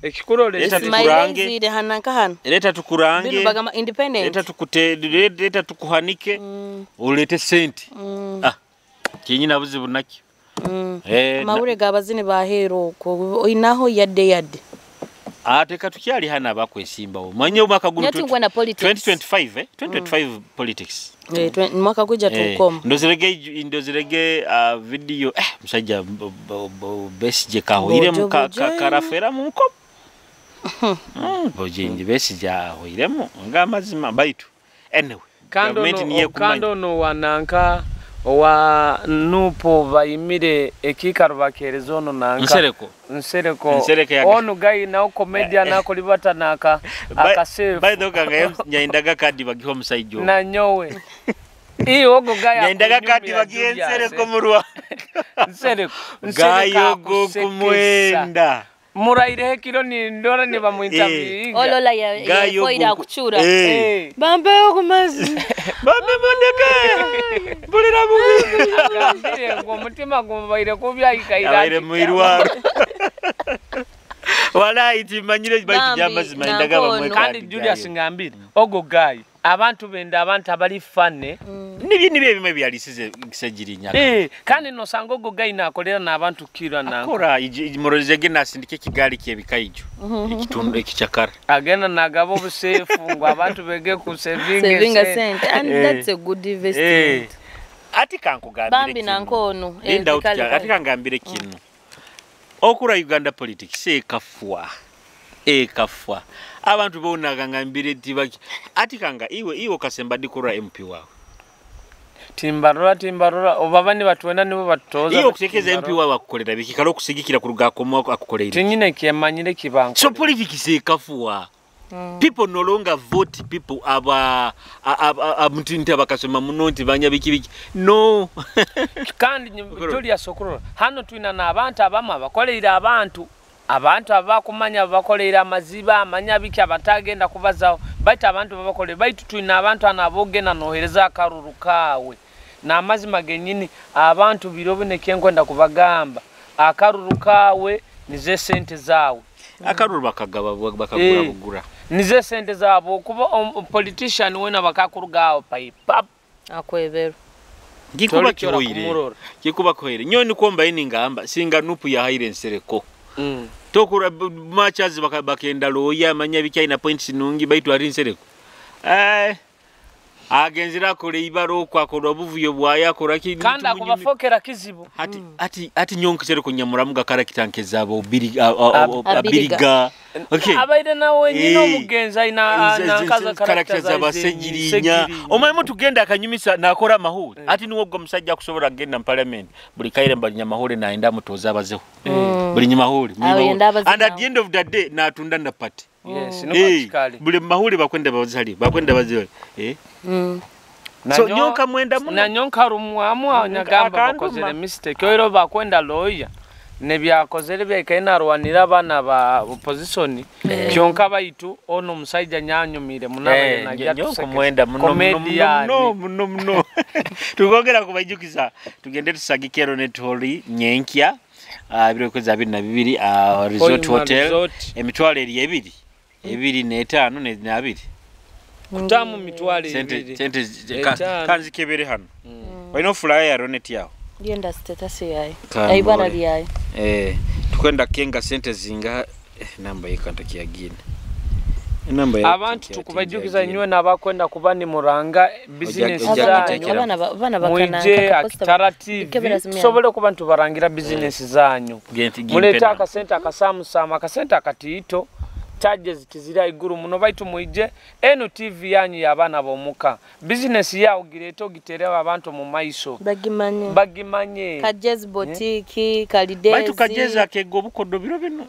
Ekikuru leta Ismail tukurange. Aizire hanu nanka hanu. Leta tukurange. Binu bagamba independent. Leta tukute-, le-, leta tukuhanike. Olete sente. Ah, tinyina buzibu nakyo. Eh, na- Amawulire g'abazini baheeru okwo, oinaho yadde yadde? Ah, teka tukyali hanu abakwesimbaho. Manye omwaka guno Nyowe tinkwenda politics. Twenty twenty-five, eh? Twenty twenty-five politics. Eh, twe-, mwaka gwija tukoma. Ndozirege, ndozirege, ah, video, eh, musajja, bo-, bo-, bo-, Besigye kahoiremu ka-, ka-, karafera mu nkomo. Mm, Bojingi Besigye ahoiremu, nga amazima, baitu. Anyway, kandi gavumenti ono, niyo ekumanya. Kandi ono wa nanka, owa nup baimire ekiikaro bakeereza ono nanka. Nsereko. Nsereko. Nsereko ya- Onu guy nawe comedian akolibata naka, by, akasefu. By the way, kanga nyaindaga kadi bagiha omusaija ogu. Na nyowe. Iyo, ogo guy nyaindaga kadi akunyumira bagiha Julius, Nsereko eh. Murwa. Nsereko. Guy Nsereko ogo akusekesa. Kumwenda. Muraireho ekiro nindora nibamu interviewinga. Olola ya, guy yafoire ogu akucura. Eh. Eh. Bambe ogu mazi. Bambe mondeke. Bulira bubi. Agambire ngu omutima gumubaire kubi ahika abaire mu irwarro. Walayi, timanyire, baitu bambi, by'amazima, endaga nankono. Bamwe kandi kandi Julius gyayo. Ngambire, ogo guy, abantu benda, abantu abali funny. Nibyo, nibyo ebimu ebyalisize Kisegirinya. Eh, kandi nosanga ogo guy nakolera n'abantu kukira nanka. Akora, iji-, iji-, murozege nasindika ekigaali ky'ebikaijo. Ekitundu ekicakara. Agenda nagaba obusefu, ngu abantu bege ku saving Saving a sente. Sente. And eh. That's a good investment. Eh. Ati kankugambire bambi kinu. Nankono, linda eh, uti-, kale, ati kale. Kangambire kinu. Okura Uganda politics ekafwa. Ekafwa. Abantu boona kangambire nti baki-, ati kanga iwe, iwe okasemba di kurora M P waawe? Timbarora, timbarora. Obu baba nibatwenda nibo batutoza. Iwe okutekereza M P waawe akukolera biki? Kale okusigikira kuruga akomu aku-, akukoleire ki? Tinyine kyemanyire kibankolera. So politics ekafwa. People no longer vote people aba, a-, a-, a-, a-, nti, nti abakasoma muno, nti banya biki biki. No. Kandi nyi-, Julius okurora, hanu twina n'abantu abamu abakoleire abantu. Abantu abakumanya bakoleire amaziba, amanya biki abatagenda kubazaho. Baitu abantu babakoleire. Baitu twina abantu hanu abogenda nohereza akaruru kaawe. N'amazima genyini, abantu biro binu ekyenkwenda kubagamba. Akaruru kaawe, nizo esente zaawe. Akaruru bakagaba, bakagura eh, bugura. Nizo esente zaabo, kuba om-, politician wena bakakuruga aho, pai, pap. Akwebera. Kikuba kihoire. Kikuba kihoire. Nyowe nukwo mbaire ningamba, singa nup yahaire Nsereko. Tokura b-, matches baka-, bakenda lawyer, manya biki aina points nungi, baitu ari Nsereko. Eh, Agenzire akora ibara oku, akora obuvuyo bwayo, akora ki, kandi nikimunyumi-, akubafokera kizibu. Hati, hati, hati nyowe nkisereko nyamuramuga character nk'eza abo Biri-, a-, a-, a-, Ab-, Abiriga. Abiriga. Okay. Abaire nawe nyine eh, omugenzi aina, eh, nze, nze, nakaza nze, character za Basegirinya. Segirinya. Omwemu tugenda akanyumisa, nakora amahuli. Eh. Hati nuwe ogwo musajja akusobora kugenda mu parliament. Buli kaire mba nyamahuli naenda amutoza abazeho. Eh. Buli nyamahuli. Abo yenda abazeho. And at the end of the day, natunda na party. Yes, nukwo kikali. Buli mahuli bakwenda bazali, bakwenda bazali. Eh? So, nyowe nka mwenda muno. Na nyowe nka rumwamu, nyagamba bakozere mistake. Oiro bakwenda lawyer, nebyakozere byaikaine arwanira abaana ba opposition. Kyonka baitu, ono omusaija nyanyumire muno, abaire nagya nyowe tuseke. Nkumwenda muno, muno, comedian. Muno, muno, muno. Tukwongera kubaijukiza, tugende tusagike Ronet Hall nyenkya. Ah, ebiro ekwezi abiri na bibiri, ah, Resort Hotel, Resort. Emitwaro eri ebiri, ebiri n'etaano ne, n'abiri. Kutamu mitwaro ebiri. Sente, sente zi-, ka-, etaano. Kanzikebere hanu. Oine flyer ya Ronet aho? Genda status yayo. Ka ibara lyayo. Eh, tukwenda kenga sente zingaha? Eh, namba ye kantakyagine. Enamba ya abantu tukubaijukiza inywe n'abakwenda kuba nimuranga business zanyu. Abaana ba-, abaana mwije bakananka, ha Kitara T V, tusobole kuba nitubarangira business zanyu. Mulete akasente akasamusamu, akasente akatiito, charges tiziri haiguru muno, baitu mwije, enu T V yanyu y'abaana b'omuka. Business yaawe ogireete, ogiteere abantu omu maiso. Bagimanye. Bagimanye. Kagezi Eh? Boutique, Kalidezi. Baitu Kagezi akega obukodo biro binu.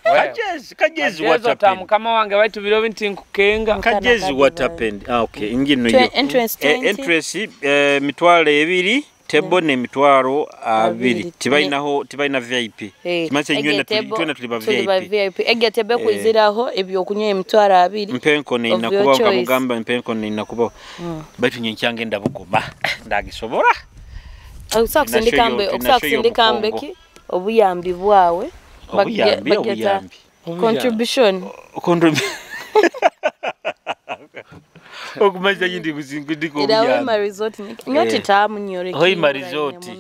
Kagezi, Kagezi, Kagezi what ota happened? Mukama wange, baitu biro binu tinkukenga. Kagezi, what happened? Ah, okay, ngino yo. Entrance Eh, twenty. Entrance, eh, mitwaro ebiri, table n'emitwaro abiri. Abiri. Tibainaho, tibaina V I P. Eh, Kimanyisa egi nywena tuli, table, itwena tuli ba tuli ba V I P. V I P. Egi table Eh. Ekwiziraho ebyokunywa emitwaro abiri. Mpenko neina kubaho, nkamugamba, mpenko neina kubaho. Mm. Baitu nyenkya ngenda buguma. Ndagisobora. Okusa kusindika mbe-, okusa kusindika mbeki? Obuyambi bwawe. Obuyambi, obuyambi. Contribution. Contrib- Okumanyisa yindi kuzi-, kudika obuyambi. Hoima Resort niki? Nyowe titamu nyore Hoima Resort.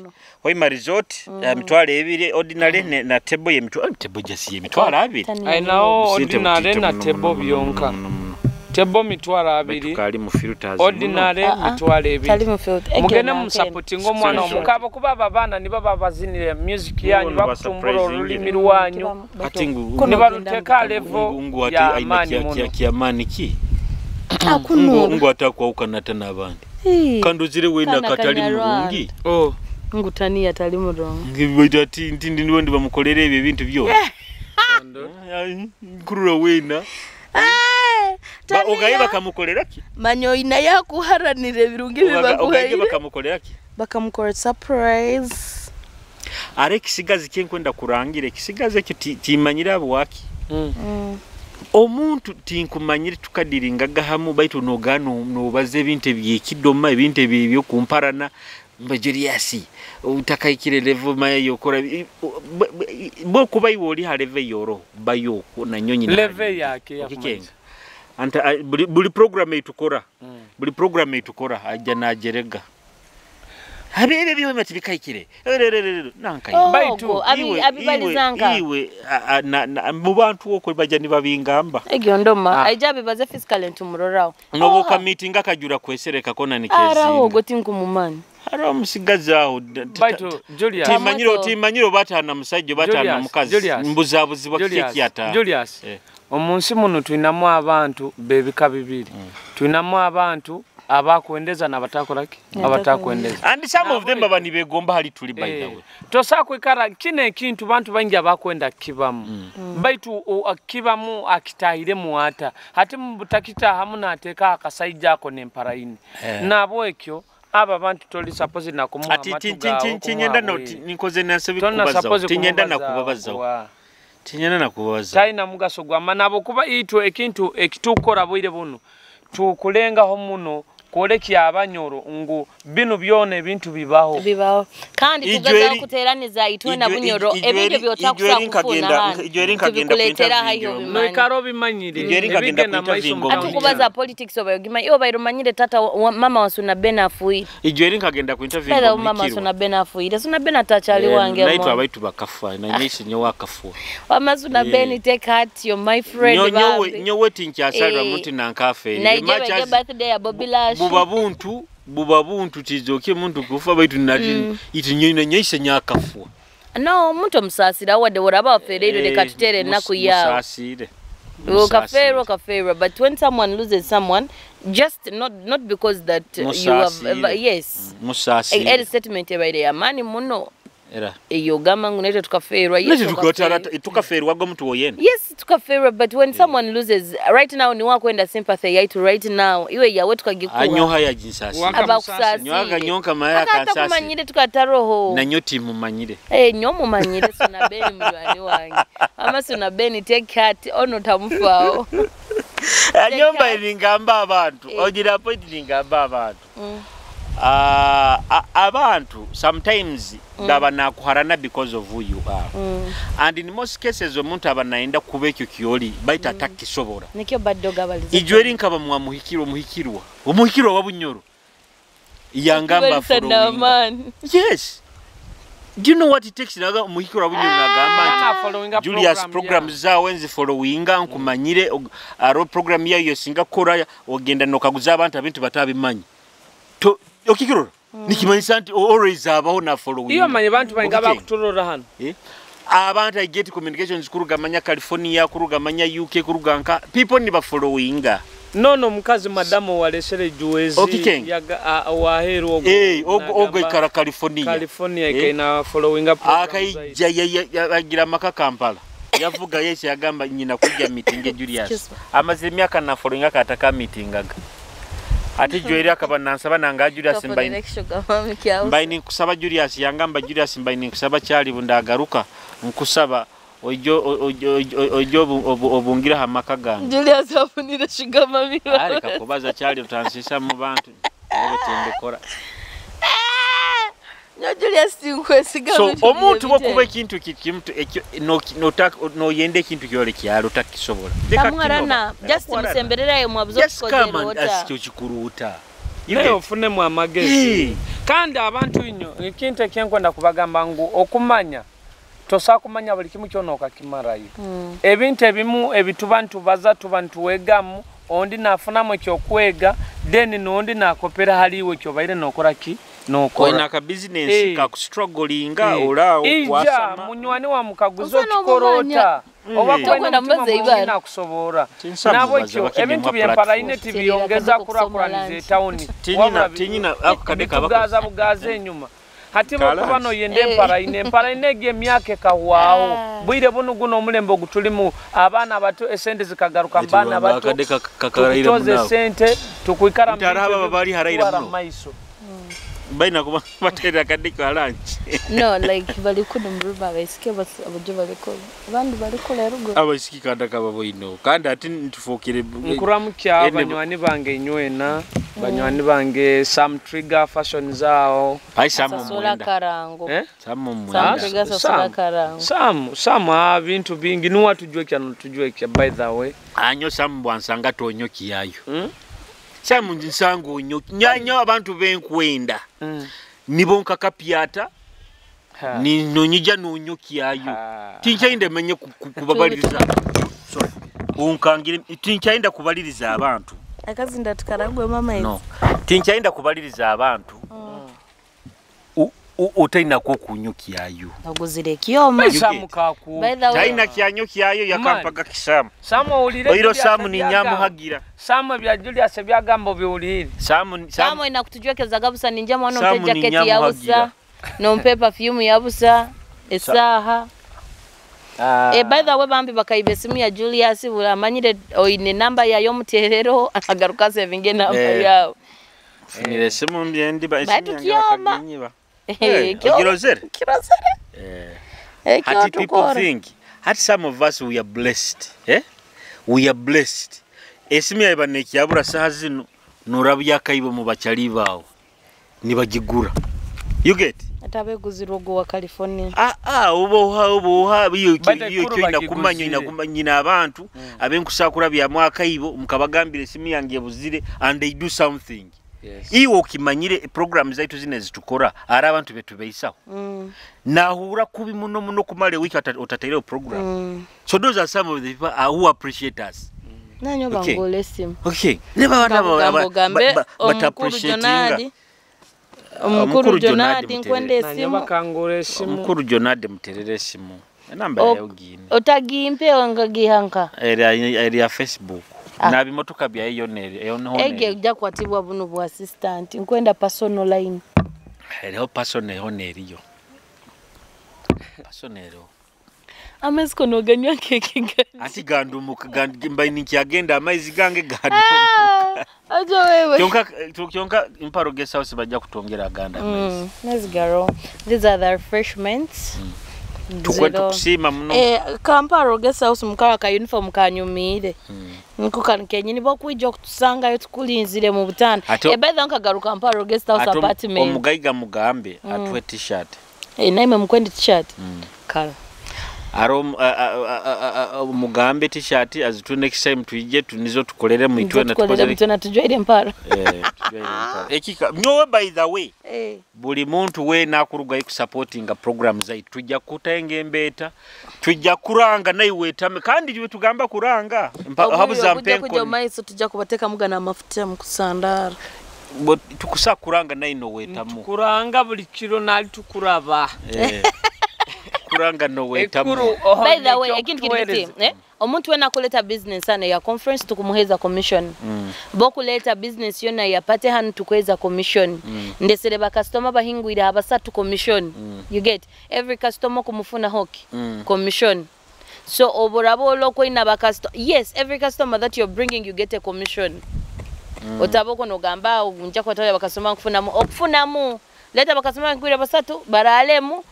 Hoima Resort, eh, mitwaro ebiri, ordinary ne, na table ye mitwaro, eh, table just ye mitwaro abiri. Ainaho ordinary na table byonka. Table mitwaro abiri. Baitu kali mu filters muno. Ordinary mitwaro ebiri. Tali mu filter. Mugende musapotinge omwana omukazi kuba abo abaana nibo babazinire music yanyu, bakutumbura olulimi rwanyu. Kati ngu, nibaruteeka level ya maani muno. Ngu ate akwahukana ata n'abandi. Kandi ozire wena katali murungi. Oh. Ngu tani yatali murungi. Ngu ati nti ndi niwe ndibamukolera ebyo ebintu byona. Ai, nkurora wena. Ba, ogaye bakamukolera ki? Manya oyina yakuharanira ebirungi bibaguhaire. Ogaye bakamukolera ki? Bakamukorera surprise. Ara ekisigazi kyenkwenda kurangira, ekisigazi ekyo ti-, timanyire habwaki. Mm. Omuntu tinkumanyire tukadiringaga hamu, baitu noga no-, nobaza ebintu eby'ekidoma, ebintu ebyo, ebyokumparana, mba Julius, otakahikire level maya yokora, i-, o-, bwe, bwe, i-, bwekuba iwe oli ha level eyoroho, bayo okwo, na nyowe nyina level yake, okikenga. Anti, a, buli, buli program eyitukora, buli program eyitukora, aija najerega. Habiire ebihoima tibikahikire. Nankaye. Oh, baitu, abi-, iwe, abibalizanga. Iwe, iwe, a, a, na, na, mu bantu okwo baija nibabingamba. Egyo ndoma. Ah. Aija abibaze physically ntumuroraho. Nobu okamitinga akajura kwesereka kona nikezinga. Araho, ogwo tinkumumanya. Haroho omusigazi aho, d-, t-, baitu, t-, Julius. Timanyire, timanyire oba atahana musaija, oba atahana mukazi. Julius. Mbuzabuzibwa kiki ekyataha. Julius. Eh. Omu nsi munu twinamu abantu b'ebika bibiri. Mm. Twinamu abantu abakwendeza n'abatakora ki? Abatakwendeza. And some of them baba nibegomba hali tuli, by the way. Tosa kwikara, kinu ekintu bantu baingi abakwenda kibamu. Mm. Baitu, o, akibamu, akitahiremu ata? Hati mu butakitahamu nateeka akasaija ako n'emparaine. Eh. Nabwekyo, abo abantu toli supposed na kumuha amatu gaawe, kumuha bwire. Ati, ti-, ti-, ti-, tinyenda no, ti-, ninkoze na nsobi kukubazaho. Tinyenda na kubabazaho. Tinyenda na kubabazaho. Taina mugaso gwa maani, habwokuba itwe ekintu ekitukukora bwire bunu, tukulengaho muno kwolekya Abanyoro ngu binu byona ebintu bibaho. Bibaho. Kandi tugezaho kuteraniza itwe na Bunyoro, ebintu by'otakusobora kufuna hanu, tubikuletera haihi obimanye. Noikara obimanyire. Ati kubaza politics obaire ogimanyire, iwe obaire omanyire tata wa, wa, mama wa Suna Ben afiire? Ijweri nkagenda ku interview. By the way, mama Suna Ben afiire. Suna Ben atakyali wange, naitwe abaitu bakafa, na nyowe isenyowe akafa. Wama Suna Ben, take heart, you're my friend, nyowe, bambi. Nyowe tinkyasarra muntu nankafeere. Naija birthday ya Bobby Lash. Buba buntu, buba buntu, tizoke muntu kufa, baitu nali, iti nyowe na nyowe isenyowe akafa. No, omuntu omusaasira, wadde oraba wafeereirwe, leka tuteere ennaku yaawe. Musaasire. Okafeerwa, okafeerwa. But when someone loses someone, just not, not because that, uh, you have, uh, yes. Musaasire. Eri statement ebaire ya maani muno. Era. Eyogamba ngu naitwe tukafeerwa, yes, tukafeerwa. Tukafeerwaga omuntu woyena. Yes, tukafeerwa, but when someone loses, right now, niwe akwenda sympathy yaitu right now. Iwe yawe tukagikuha. Anyoha yaginsasira. Abakusaasire. Nyowe aga-, nyowe nkamara akansasira. Akatakumanyire tukataroho. Na nyowe timumanyire. Eh, nyowe mumanyire, Suna Ben munywani wange. Ama Suna Ben, take heart, ono tamufaaho. Take heart. Nyowe mbaire ningamba abantu. Eh. Ogira point ningamba abantu. Mm. Ah, a-, abantu sometimes baba nakuharana because of who you are. Mm. And in most cases, omuntu aba nayenda kuba ekyo kyoli, baitu atakisobora. Nikyo Bad Dog abalize. Ijweri nkaba mwamuhikirwa, omuhikirwa. Omuhikirwa wa Bunyoro. Yangamba following. Yes. Do you know what it takes? Naga omuhikirwa wa Bunyoro nagamba nti, Julius, program zaawe nzi followinga, nkumanyire, og-, aro program yayo yosinga kukora, ogenda nokaguza abantu abintu batabimanyi. To-, okikirora? Nikimanyisa nti o-, always abaho na following. Iyo, manye bantu baingi abakuturora hanu. Eh? Abantu I get communications kuruga manya California, kuruga manya U K, kuruga nka, people nibafollowinga. Nono omukazi madamu owalesere juwezi, Okikenge. yaga-, a-, owaheeru ogwo, Eh, ogwo, ogwo nagamba ikara California. California, Eh. ikaina followinga programs Akaija, zaitu. ya, ya, ya, agira amaka Kampala. Yavuga Yesu yagamba nyina kujja meeting Julius. Excuse me. Amazire emyaka na followinga akataka meetingaga. Ati Joel akaba nansaba nanga Julius Kafunire mbaine. Kishuga mami kyabusa. Mbaine nkusaba Julius yangamba Julius mbaine nkusaba kyali bundagaruka nkusaba ojo, o-, ojo, ojo, ojo obu-, obu-, obungire ha maka gange. Julius afunire sugar mami. Ah, leka kubaza kyali otansiisa mu bantu. Nyowe tindikora. Nyowe Julius tinkwesiga So, bintu omuntu bye bwokuba bite. ekintu ki-, kimu tu-, ekyo, no-, ki-, nota-, noyenda ekintu kyole kyali otakisobora. Leka Tamwarana, kino, just Tamwarana. musemberera ye mwabuza Just come and okukozeera ota. ask kyo kikuruta. You Naye get? ofunemu amagezi. Hey. Kandi abantu inyo, ekintu ekyenkwenda kubagamba ngu okumanya, tosa kumanya buli kimu kyona okakimarayo. Mm. Ebintu ebimu ebituba nitubaza, tuba nitwegamu, ondi nafunamu ekyokwega, then n'ondi nakopera hali iwe kyobaire nokora ki? Nokora. Oine aka business Eh. ka kustrugglinga, Eh. ora aho Ija, kwasama. munywani wa mukaguzi Osa okikora n'obumanya. ota? Mm. Oba Eh. kwenda Tokwenda omutima mubaza murungi ibara. nakusobora. Tinsa mubaza Nabwekyo, bakiri ebintu mwa by'emparaine platform. tibyongeza Sireka kurakuraniza kusoma etauni. Tinyina, Wabula bi-, tinyina, ako kadde kaba bitugaaza bugaaza enyuma. Hati Kalanzi. bwokuba noyenda Eh. emparaine, emparaine egi emyaka ekahwaho. Ah. Bwire bunu guno omulembe ogutulimu, abaana abato esente zikagaruka mu Ati baana banga bato. akadde ka-, ka-, karaire Tukutoza muno. esente, tukwikara mu Nti haraho bintu ababa bali haraire ebitutwara muno. mu maiso. Baina kuba bateera akadde ka lunch. No, like, bali kunu mu room abaisiki bas-, abajo bali kunu. Abandi bali kule rugo. Abaisiki kandi akaba boino. Kandi ati nitufuukire, eh, Nkuramukya ene- banywani bange inywena, banywani bange Sam Trigger fashion zaaho. Ai, Sam Asasula omwenda. Karango. Eh? Sam omwenda. Sam Trigger asasula Sam. Karango. Sam, Sam, ah, bintu bingi. Nuwe atujwekya, notujwekya, by the way. Anyo Sam bwansanga tonyokyayo. Hmm? Sam nsanga onyoki. Nya-, nyo abantu benkwenda. Hmm. Nibo nkakapyata. Ha. Ni-, nonyija nonyokyayo. Ha. Tinkyainda menye ku-, ku-, kubabaliriza. Sorry. Onkangire, tinkyainda kubaliriza abantu. Akazinda tukaragwemu amaizi. No. Tinkyainda kubaliriza abantu. Mm. U-, u-, otaina kwokunyokyayo. Oguzire ekyoma. You get? By the way. Taina kyanyokyayo, Man. yakampaga kisamu. Sam, owulire Oiro Julius Sam ebyaga-, ninyamuhagira. Sam, ebya Julius ebyagamba obiwulire. Sam, Sam. Sam, oina kutujwekezaga busa, ninjamu hanu Sam, ompe jacket ya busa. ninyamuhagira. Nompe perfume ya busa, esaaha. Ah. Eh, by the way, bambi bakaiba esimu ya Julius, buli amanyire oine namba yayo omuterero, agaruka asevinge namba Eh. yawe. Nfunire esimu mbi endi, ba-, esimu yange Batukyoma. bakaginyiba. Eh, Eh, ekyo ogirozere? kirozere. Eh. Ekyo Hati people tukora. think, hati some of us we are blessed. Eh? We are blessed. Esimu yawe eba nekyabura saha zinu, norabya akaibo mu bacali bawe. Nibagigura. You get? Ati abeguzirwe ogwo wa California. Ah, ah, oba oha, oba oha, iyo, But iyo, ekuru iyo ina kumanya, ina bagiguzire. kumanya, nyina abantu, Mm. abenkusakura bya mwaka ibo, mukabagambira esimu yange ebuzire, and they do something. Yes. Iwe okimanyire, program zaitu zino ezitukora, ari abantu betubeisaho. Mm. Nahura kubi muno, muno kumara ewiki ota-, otataireho program. Mm. So those are some of the people, uh, who appreciate us. Nanyo Okay. bangole esimu. Okay. Reba abana aba, Bakugamba aba, ogambe, ba, ba, omukuru bataappreciatinga. Jonali, omukuru Omukuru Jonali, Jonali nkwenda Mutere. Nanyo esimu. bakangura esimu. Omukuru Jonali muterere esimu. Enamba Ok, yayo gine. otagimpe, ongagiha nka? Eri ya, eri ya Facebook. Ah. Na bimotoka byayo yona eri, eyo niho Ege neri. ojja kwatibwa bunu bu assistant. Nkwenda personal line. Eriho personal eho neriyo. Personal eriho. Amaizi ko noganywa nk'ekigagi. Ati gandumuka, gand-, mbaine nkyagenda amaizi gange gandumuka. Ah, ajo wewe. Kyonka, kyonka Imparo Guest House bajja kutwongera agandi amaizi. Mm, let's go. These are the refreshments. Mm. Tukwe Zero. tukusiima muno. Eh, Kampala Guest House mukaba ka uniform kanyumiire. Mm. Niko kanu kenyini bokwija okutusangayo tukulinzire mu butanda. Ate Eh, by the way, nkagaruka Kampala Guest House ate omu-, apartment. omugaiga mugambe Mm. atuhe t-shirt. Eh, naimwe mukwenda t-shirt? Mm. Kara. Aro, a, a, omugambe t-shirt, azitu next time tuije, tu-, nizo tukoleremu itwena, Nizo tukoleremu tukozere itwena, tujwaire empara. Eh, tujwaire empara. Ekika, nyowe by the way, Eh. buli muntu wena akurugayo kusupportinga program zaitu, tujja kutenga embeeta, tujja kuranga naiwe wetame, kandi iwe tugamba kuranga, mpa-, Obuyo, habuza bujja kujja mpenkoni. omu maiso, tujja kubatekamu gano amafuta mukusandara. Bo, tukusa kuranga naino wetamu. Nitukuranga buli kiro nali tukuraba. Eh. Kuranga no wetamu. Ekuru, oho, by the way, nikyo ekintu kiri kiti, kutuhereza. Eh? Omuntu wena akuleta business hano ya conference, tukumuheza commission. Bokuleta business yona ya party hano, tukuheza commission. Ndesere ba customer bahingwire ha basatu, commission. You get? Every customer okumufuna hoki, commission. So, oburabo olo koina ba custo-, yes, every customer that you're bringing, you get a commission. Otaboko nogamba, "Nja kwatwara ba customer nkufunamu." Okufunamu. Leta ba customer nkwira basatu, baralemu,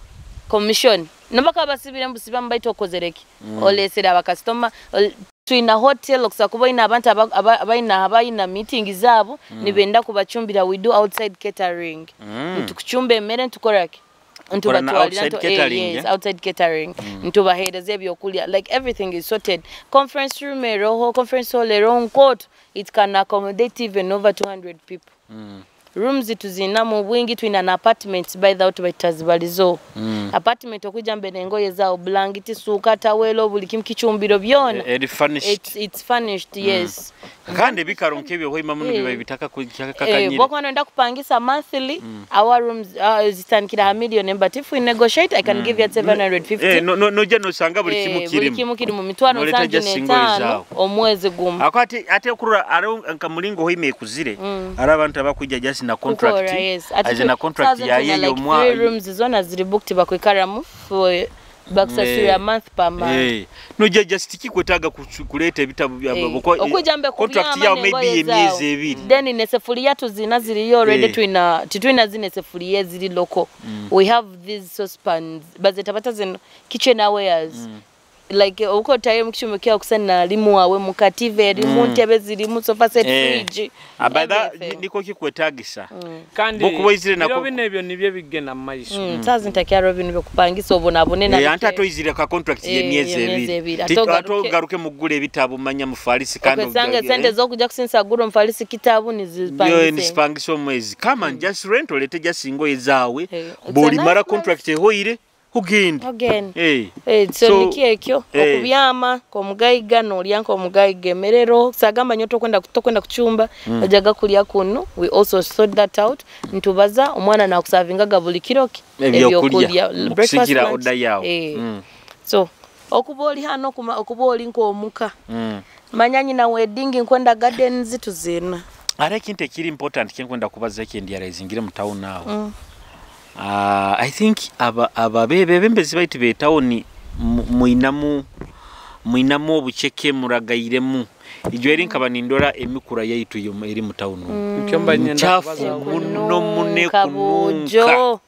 commission. Nobaka basibire mbusibamu baitu okozereki. Olesere aba customer, ol-, twina hotel, okusa kuba oina abantu aba-, aba-, abaina, abaina meeting zabo, nibenda kubacumbira, we do outside catering. Nitukucumba emere, nitukoraki? Ntubatwalira, ntu-, eh, yes, outside catering. Ntubahereza ebyokulya. Like, everything is sorted. Conference room eroho, conference hall eroho, nkoto, it can accommodate even over two hundred people. Rooms tuzina mu bwingi, twina na apartments, by the way, tubazibalizo. Apartment okujja mbere engoye zawe, blanket, suuka, towel, buli kimu, kicumbiro byona. E-, eri furnished. It's, it's furnished, yes. Kandi ebikaro nk'ebyo Hoima munu biba bitakakakanyire. Eh, bwokuba noyenda kupangisa monthly, our rooms, uh, zitandikira ha million, but if we negotiate, I can give you at seven hundred fifty. Eh, no, no, nojja nosanga buli kimu kirimu. Eh, buli kimu kiri mu mitwaro nsanju n'etaano omwezi gumu. Ako ati, ati okurora, aro nka mulingo Hoima ekuzire, ari abantu abakwija just na contract. Kukora, yes. Ati aje na contract ya, like, three rooms zona ziri booked, bakwikaramu for bakusasura month per month. Eh. Nojja just kikwetaaga ku-, kuleeta ebitabu bya, eh, okujja mbe contract kubyama yawe maybe n'engoye y'emyezi ebiri. Then n'esefuliya tuzina ziriyo already, twina, titwina zino esefuliya eziri local. We have these saucepans, bazeta bata zino kitchenwares. Like, okotayo mu kicumbiro kyawe kusana limu wawe mukati, eri mu ntebe zirimu, sofa set, fridge. Ah, by that, everything. Ni-, niko kikwetagisa. Kandi bwokuba oizire biro nako binu ebyo nibyo bigenda mu maiso. Saaha zinu takyaro binu byokupangisa obonabone na bike. Eh, anti ate oizire ka contract y'emyezi ebiri. Ati ogaruke mugule ebitabu, manya mufalisi kandi okesanga sente z'okujja kusinza kugura omufalisi kitabu nizipangisa omwezi. Come on, just rent, olete just engoye zaawe. Bwolimara contract ehoire, ogende. Ogende. Eh. Eh, so, so, nikyo ekyo, eh, okubyama nk'omugaiga, nolya nk'omugaiga, emerero, sagamba nyowe tokwenda, tokwenda kucumba, ojaga kulya kunu. We also sort that out. Ntubaza, omwana nakusavingaga buli kiro ki? Ebyokulya, ebyokulya, mu breakfast, kusigira lunch, order yawe. Eh. So, okuba oli hano, okuba oli nk'omuka. Manya nyina wedding, nkwenda gardens, tuzina. Hariho ekintu ekiri important kyenkwenda kubaza, ekyendiaraizingire mu town aho. Ah, I think aba, aba, be-, bebembezi baitu be town mu-, mwinamu, mwinamu obuceke muragairemu. Ijo eri nkaba nindora emikura yaitu yo-, eri mu town. Nkyo mba nyenda kubaza. Ncafu muno, muno, kununka.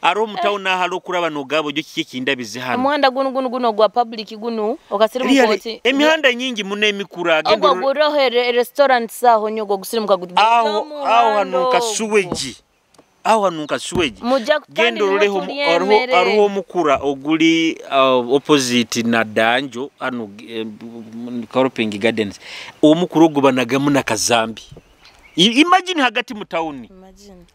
Haroho mu town aha, haroho kuraba nogamba, "Ojo, kiki ekindabize hanu?" Omuhanda gunu, gunu, gunu ogwa public gunu, okasirimuka oti, emihanda nyingi muno emikuru, agenda ogwo guroho e-, e-, restaurants aho nyo, ogwo gusirimuka guti, aho, aho hanu nka sewage. Aho hanu nka sewage. Genda oroleho, haroho, haroho omukura oguli, uh, opposite na Danjo, hanu, eh, Karopingi Gardens. Omukura ogu banagamu na kazambi. I-, imagine hagati mu town. Imagine.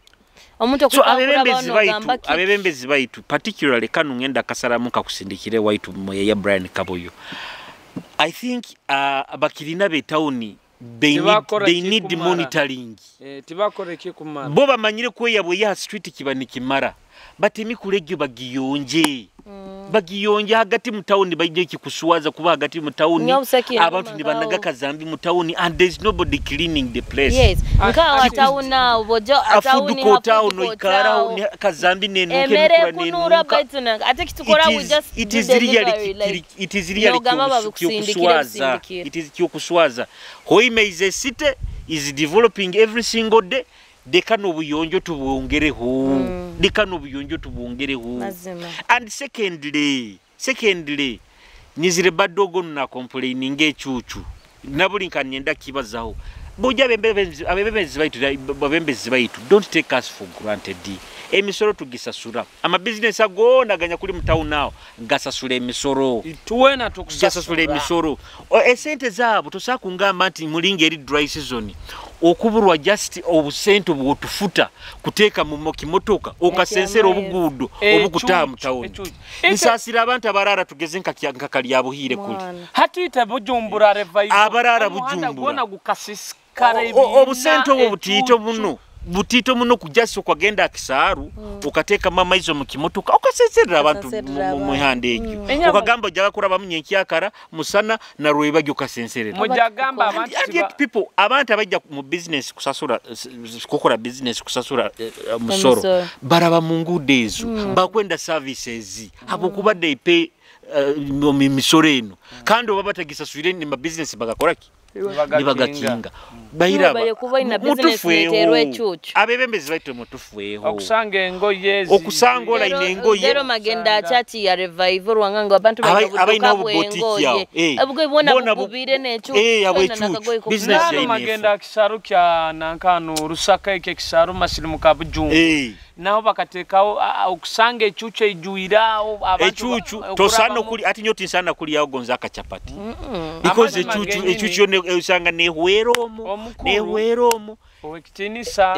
Omuntu so, okutwakura abebembezi baitu, abebembezi baitu, particularly kanu ngenda kasaramu nkakusindikire waitu moya ya Brian Kaboyo. I think, uh, bakirina be town, they need, they need monitoring. Eh, tibakora ekikumara. Bo bamanyire kweya bweya ha street kiba nikimara. But emikura egyo bagiyonje. Bagiyonje hagati mu town, baije ekikuswaza kuba hagati mu town. Abantu nibanaga kazambi mu town and there's nobody cleaning the place. Yes. Nka wa town now, bojo, a town ni hafudu ko town, noikara ni kazambi nenunka, emere kunura, baitu na, ate kitukora, we just do delivery, like, it is really kyokuswaza. It is kyokuswaza. Hoima is a city, is developing every single day. Leka n'obuyonjo tubwongereho. Leka n'obuyonjo tubwongereho. Mazima. And secondly, secondly, nyizire bad dog onu na complaininga ecucu. Na buli nka nyenda kibazaho. Bojo abembezi, abembezi baitu, abembezi baitu, don't take us for granted. Emisoro tugisasura. Ama business ago goona aganya kuli mu town aho, gasasura emisoro. Itwena tukusasura. Gasasura emisoro. O, esente zaabo, tosobora kungamba nti mulinga eri dry season, okuburwa just obusente obwotufuta kuteeka mu mo-, kimotoka, okasensera obuguudo, eh, obukutaaha mu town. Nsasira abantu abaraara tugeze nka kya-, nka Kalyabuhiire kuli. Hati ite Bujumbura Revival. Abaraara Bujumbura. Omuhanda gwona gukasisi-, kale o-, o-, obusente obwo butiito muno. butito muno kujasi okwagenda ha kisaaru, okateekamu amaizi omu kimotoka, okasenserra abantu mu, mu, mu mihanda egyo. Okagamba ojaga kurabamu nyenkyakara, musana, na rwebagyo okasenserra. Mujagamba abantu. And yet people, abantu abaija mu business kusasura, s-, s-, kukora business kusasura, eh, eh, musoro, baraba mu nguudo ezo, bakwenda services, habwokuba they pay, eh, mu, mu misoro eno. Kandi oba batagisaswire, ni ma business bagakora ki? Nibagakinga. Bahira aba-, mu-, mutufeeho. Abebembezi baitu mutufeeho. Okusanga engoye ezi. Okusanga olaine engoye. Lero magenda church ya revival, rwanga ngu abantu abaine obuduka bw'engoye. Eh. Obwo bwona bugubire n'ecuucu, eh, habw'ecuucu. Business yaine magenda kisaaru kya nankanu, Rusaka, ekyo ekisaaru masirimu ka Bujungu. Eh. Naho bakateekaho, a, a, okusanga ecuucu eijwire aho, abantu ba-, tosaana okura-, okuli-, hati nyowe tinsaana kulyaho gonza akacapati. Because ecuucu, ecuucu yona osanga nehwera omu, nehwera omu. Owekitiinisa,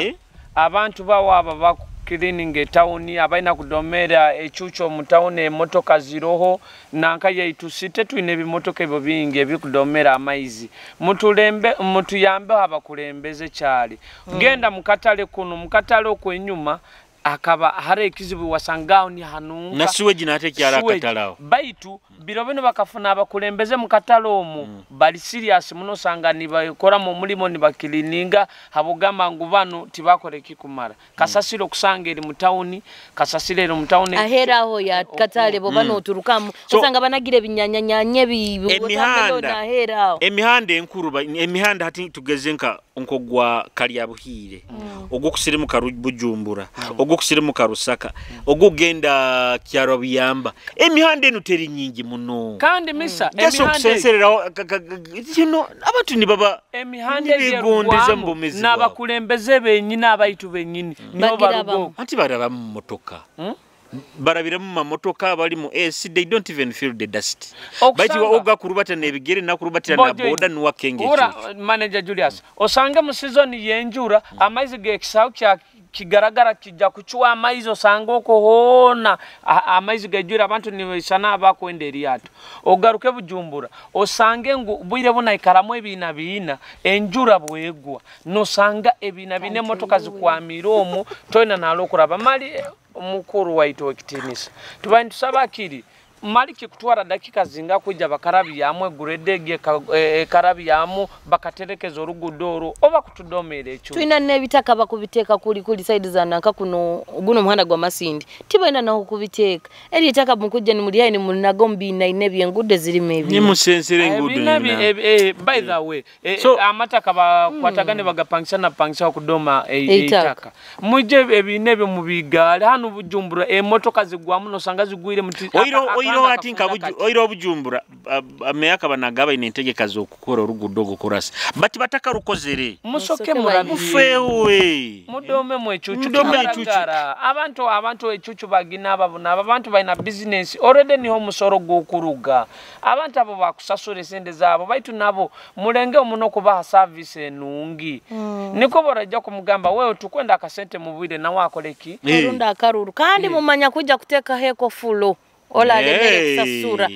abantu bawe aba bakukilininga etauni, abaina kudomera ecuucu omu tauni, emotoka ziroho, nanka yaitu city, twine ebimotoka ebyo bingi ebikudomera amaizi. Mutulembe-, mutuyambeho abakulembeze kyali. Genda mu katale kunu, mu katale okwenyuma, hakaba haroho ekizibu, wasangaho nihanunka. Na sewage nahati ekyali akatale aho. Baitu, biro binu bakafuna abakulembeze mu katale omu, bali serious muno, osanga nibakoramu omulimo, nibakilininga, habw'okugamba ngu banu tibakora ekikumara. Kasasiro okusanga eri mu tauni, kasasiro eri mu tauni. Aheeru aho ya katale, bwoba nooturukamu, osanga banagire ebinyanya, nyanya, ebi-, watermelon, aheeru aho. Emihanda enkuru, ba-, emihanda hati tugeze nka, nk'ogwa Kalyabuhiire, ogw'okusirimuka Ru-, Bujumbura, ogw'okusirimuka Rusaka, ogw'okugenda Kyarwa Buyamba. Emihanda enu teri nyingi muno. Kandi, Mister, just emihanda okusensereraho, ka-, ka-, ka-, you know, abantu nibaba, emihanda egi nibegondeza mu bwomeezi bwabo. N'abakulembeze benyini, abaitu benyini, nibo barugaho. Anti barabamu motoka. Barabiramu mamotoka, bali mu A C, they don't even feel the dust. Baitu ogakurubata n'ebigere, nakurubatira na boda, nuwe akenge ekyo. Manager Julius, osange mu season y'enjura, amaizi g'ekisaaru kya Kigaragara kija kucwa amaizi, osange okwo hoona, a-, amaizi gaijwire, abantu nibaisana abakwenda eryato. Ogaruke Bujumbura, osange ngu bwire bunu aikaramu ebiina biina, enjura bwegwa, nosanga ebiina biina emotoka zikwamire omu, toina nalokuraba. Mali, eh, mukuru waitu w'ekitiinisa, tubaire nitusaba kiri, mali kikutwara dakiika zingaha kwija bakarabyamu egurede egi eka-, e-, ekarabyamu, bakaterekeza oruguudo orwo, oba kutudomera ekyo? Twina n'ebitaka bakubiteeka kuli, kuli side za nanka kuno, guno omuhanda gwa Masindi. Tibaina naho kubiteeka. Eri itaka mukwija nimulihayo, nimunaga omu biinaine by'enguudo ezirimu ebiina. Nimusensera enguudo. Ebiina bi-, nyina. Ebi-, eh, by the way, Eh, so, eh, amataka bakwataga nibagapangisa na kupangisa kudoma, eh, eitaka. Eitaka. Mwije ebiina ebyo mubigaale. Hanu Bujumbura, emotoka zigwamu, nosanga zigwire muti, oiro, aka-, oiro akandi ati nka akafuna Buju-, kati. Oiro Bujumbura, ah, ah, meya akaba nagaba aine entegeka z'okukora oruguudo ogu kurasa. But batakarukozere. Musoke murabi. Mufeewe. Mudome mwe ecucu. Mudome ecucu. Kigaragara. Abantu, abantu ecucu bagina aba, abo abantu baina business. Already niho omusoro gw'okuruga. Abantu abo bakusasura esente zaabo, baitu nabo mulengeho muno kubaha service enungi. Mm. Nikwo boraija kumugamba, "Wewe tukwenda akasente mu bwire," nawe akole ki? Eh. Aronde akaruru. Kandi mumanya kwija kuteekaho ekofulo. Ola alemere kusasura.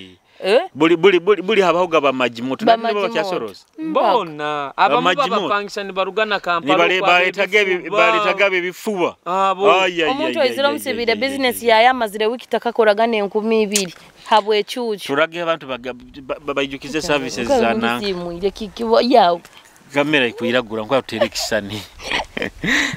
Eh? Buli, buli, buli, buli habaho ga ba Majimoto. Ba Majimoto. Nabo nibo bakyasoroza. Mm, bona, abamu babapangisa nibaruga na Kampala. Nibale-, baletaga ebi-, baletaga ebifuba. Abo. Ay, ay, ay, ay, ay, ay, ay, ay. Omuntu oizire omusibire business yaye, amazire wiki takakoraga n'enkumi ibiri. Habw'ecucu. Turage abantu baga-, ba-, ba-, baijukize services za nanka. Kamera ekwiragura, nkuba tutere ekisisani.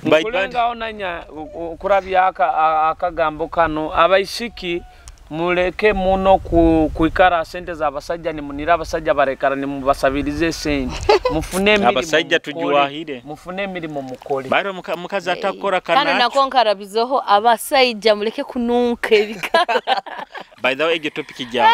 Nkulengaho nanya, o-, o-, kurabya aka-, a-, akagambo kanu, abaisiki, muleke muno ku-, kwikara ha sente z'abasajja, nimunira abasajja barekara nimubasabiriza esente. Mufune emirimo mukole. Abasajja tujwahire. Mufune emirimo mukole. Baro muka-, mukazi atakora kanaki. Kandi nako nkarabizeho, abasaija muleke kununka ebikara. By the way, egyo topic gyawe.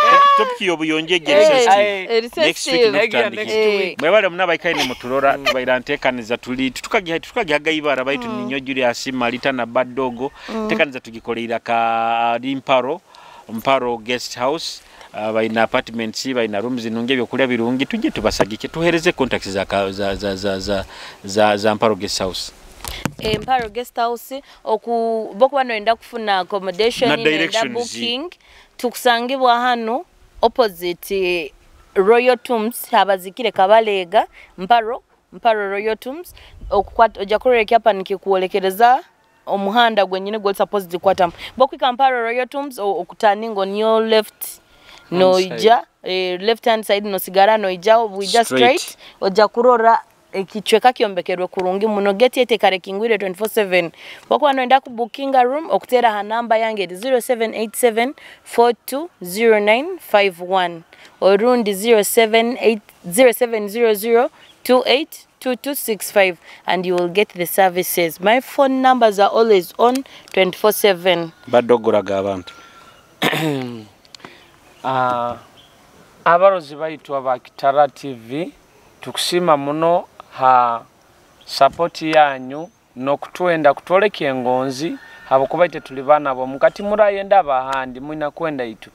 Topic, topic y'obuyonjo egyo eri sensitive. Eri sensitive. Next week nitutandika. Next week. Mwebale muno abaikaire nimuturora, tubaire ntekaniza tuli, tukagiha-, tukagihaga ibara baitu ninyo Julius Malita na Bad Dogo. Ntekaniza tugikoleire aka, ali Mparo, Mparo Guest House. Ah, baina apartments, baina rooms nungi, ebyokulya birungi. Tuje tubasagike, tuhereze contacts za ka-, za, za, za, za, za, za Mparo Guest House. Eh, Mparo Guest House, oku-, bokuba noyenda kufuna accommodation, na noyenda directions, booking, tukusangibwa hanu opposite, eh, Royal Tombs, habazikire Kabaleega, Mparo, Mparo Royal Tombs. Okukwata, ojja kurora ekyapa nikikwolekereza omuhanda gwenyini gw'oli supposed kukwatamu. Bw'okuhika Mparo Royal Tombs, o-, okuturninga on your left, noija, eh, left hand side, nosigara noija, obwija straight, ojja kurora ekicweka kyombekerwe kurungi muno. Gate etaikara ekingwire twenty-four seven. Bw'okuba noyenda kubookinga room, okuteera ha namba yange eri zero seven eight seven four two zero nine five one, orundi zero seven eight, zero seven zero zero two eight two two six five, and you will get the services. My phone numbers are always on twenty-four seven. Badoguraga abantu. Ah, abarozi baitu aba Kitara T V, tukusiima muno ha support yanyu n'okutwenda, kutwoleka engonzi, habwokuba itwe tuli baana b'omu. Kati murayenda ab'ahandi, mwina kwenda itwe.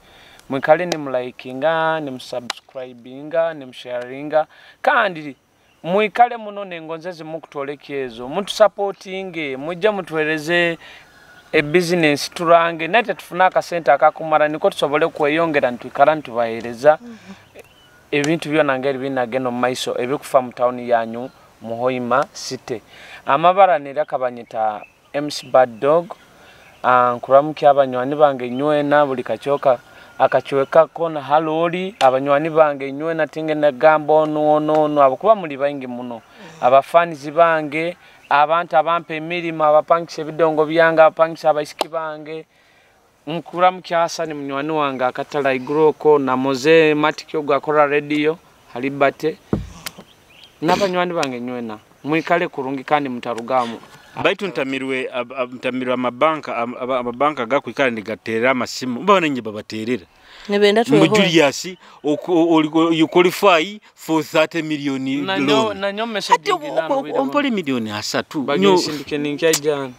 Mwikale nimulaikinga, nimusubscribinga, nimusharinga, kandi mwikale muno n'engonzi ezi mukutwoleka ezo. Mutusapotinge, mwije mutuhereze e business turange, naitwe tufune akasente akakumara, nukwo tusobole kweyongera nitwikara nitubahereza ebintu byona ngeri binagenda omu maiso ebikufa mu town yanyu mu Hoima City. Amabara n'iraka banyeta M C Bad Dog. Ah, nkuramukya abanywani bange inywena, buli kacweka, akacweka koona hali oli, abanywani bange inywena, tingenda kugamba onu, onu, onu, habwokuba muli baingi muno. Aba fans bange, abantu abampa emirimo, abapangisa ebidongo byange, abapangisa abaisiki bange. Nkuramukya Hassan munywani wange akatale haiguru okwo, na Moze Matiki ogu akora radio ha Liberty. N'abanywani bange inywena, mwikale kurungi kandi mutarugamu. Baitu ntamirwe, ab-, ab-, ntamirwe amabanka, am-, aba-, amabanka gakwikara nigaterra amasimu. Mbaho nanye babaterera. Nibenda mbu tweho. Julius, oku-, o-, oli-, o-, you qualify for thirty million loan. Na nyo-, na nyo message. Hati ngina oku-, oku-, nubwire ompole million asatu. Nyo- Baginsindike ninkya jana.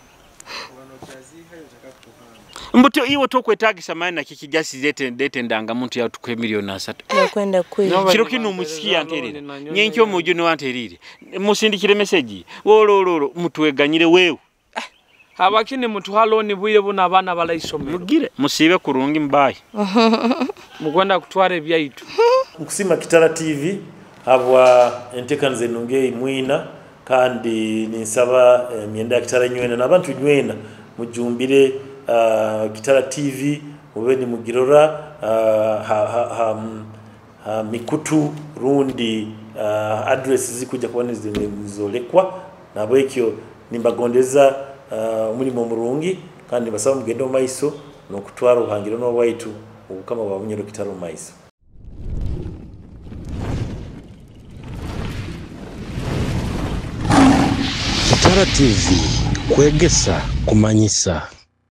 Mbuti iwe tokwetagisa mani na kiki, just lete, lete endangamuntu yawe tukuhe million asatu. Nokwenda kwiba. Kiro kinu omusiki yanterire. Nyenkya omwojo niwe anterire. Musindikire message. Olo, olo, olo, mutweganyire wewe. Habwaki nimutuha loan bwire bunu abaana bali ha isomero? Mugire, musiibe kurungi, mubahe. Mukwenda kutwara ebyaitu. Nkusiima Kitara T V habwa entekaniza enungi ei mwina, kandi ninsaba, eh, emyenda ya Kitara inywena n'abantu inywena mujumbire, ah, Kitara T V, mube nimugirora, ah, ha, ha, ha, mm, ha mikutu rundi, ah, address zikwija kuba nizi-, nizolekwa. Nahabwekyo nimbagondeza, ah, omulimo omurungi, kandi nimbasaba mugende omu maiso n'okutwara obuhangirwa bwaitu, obukama bwa Bunyoro Kitara omu maiso. Kitara T V, kwegesa, kumanyisa.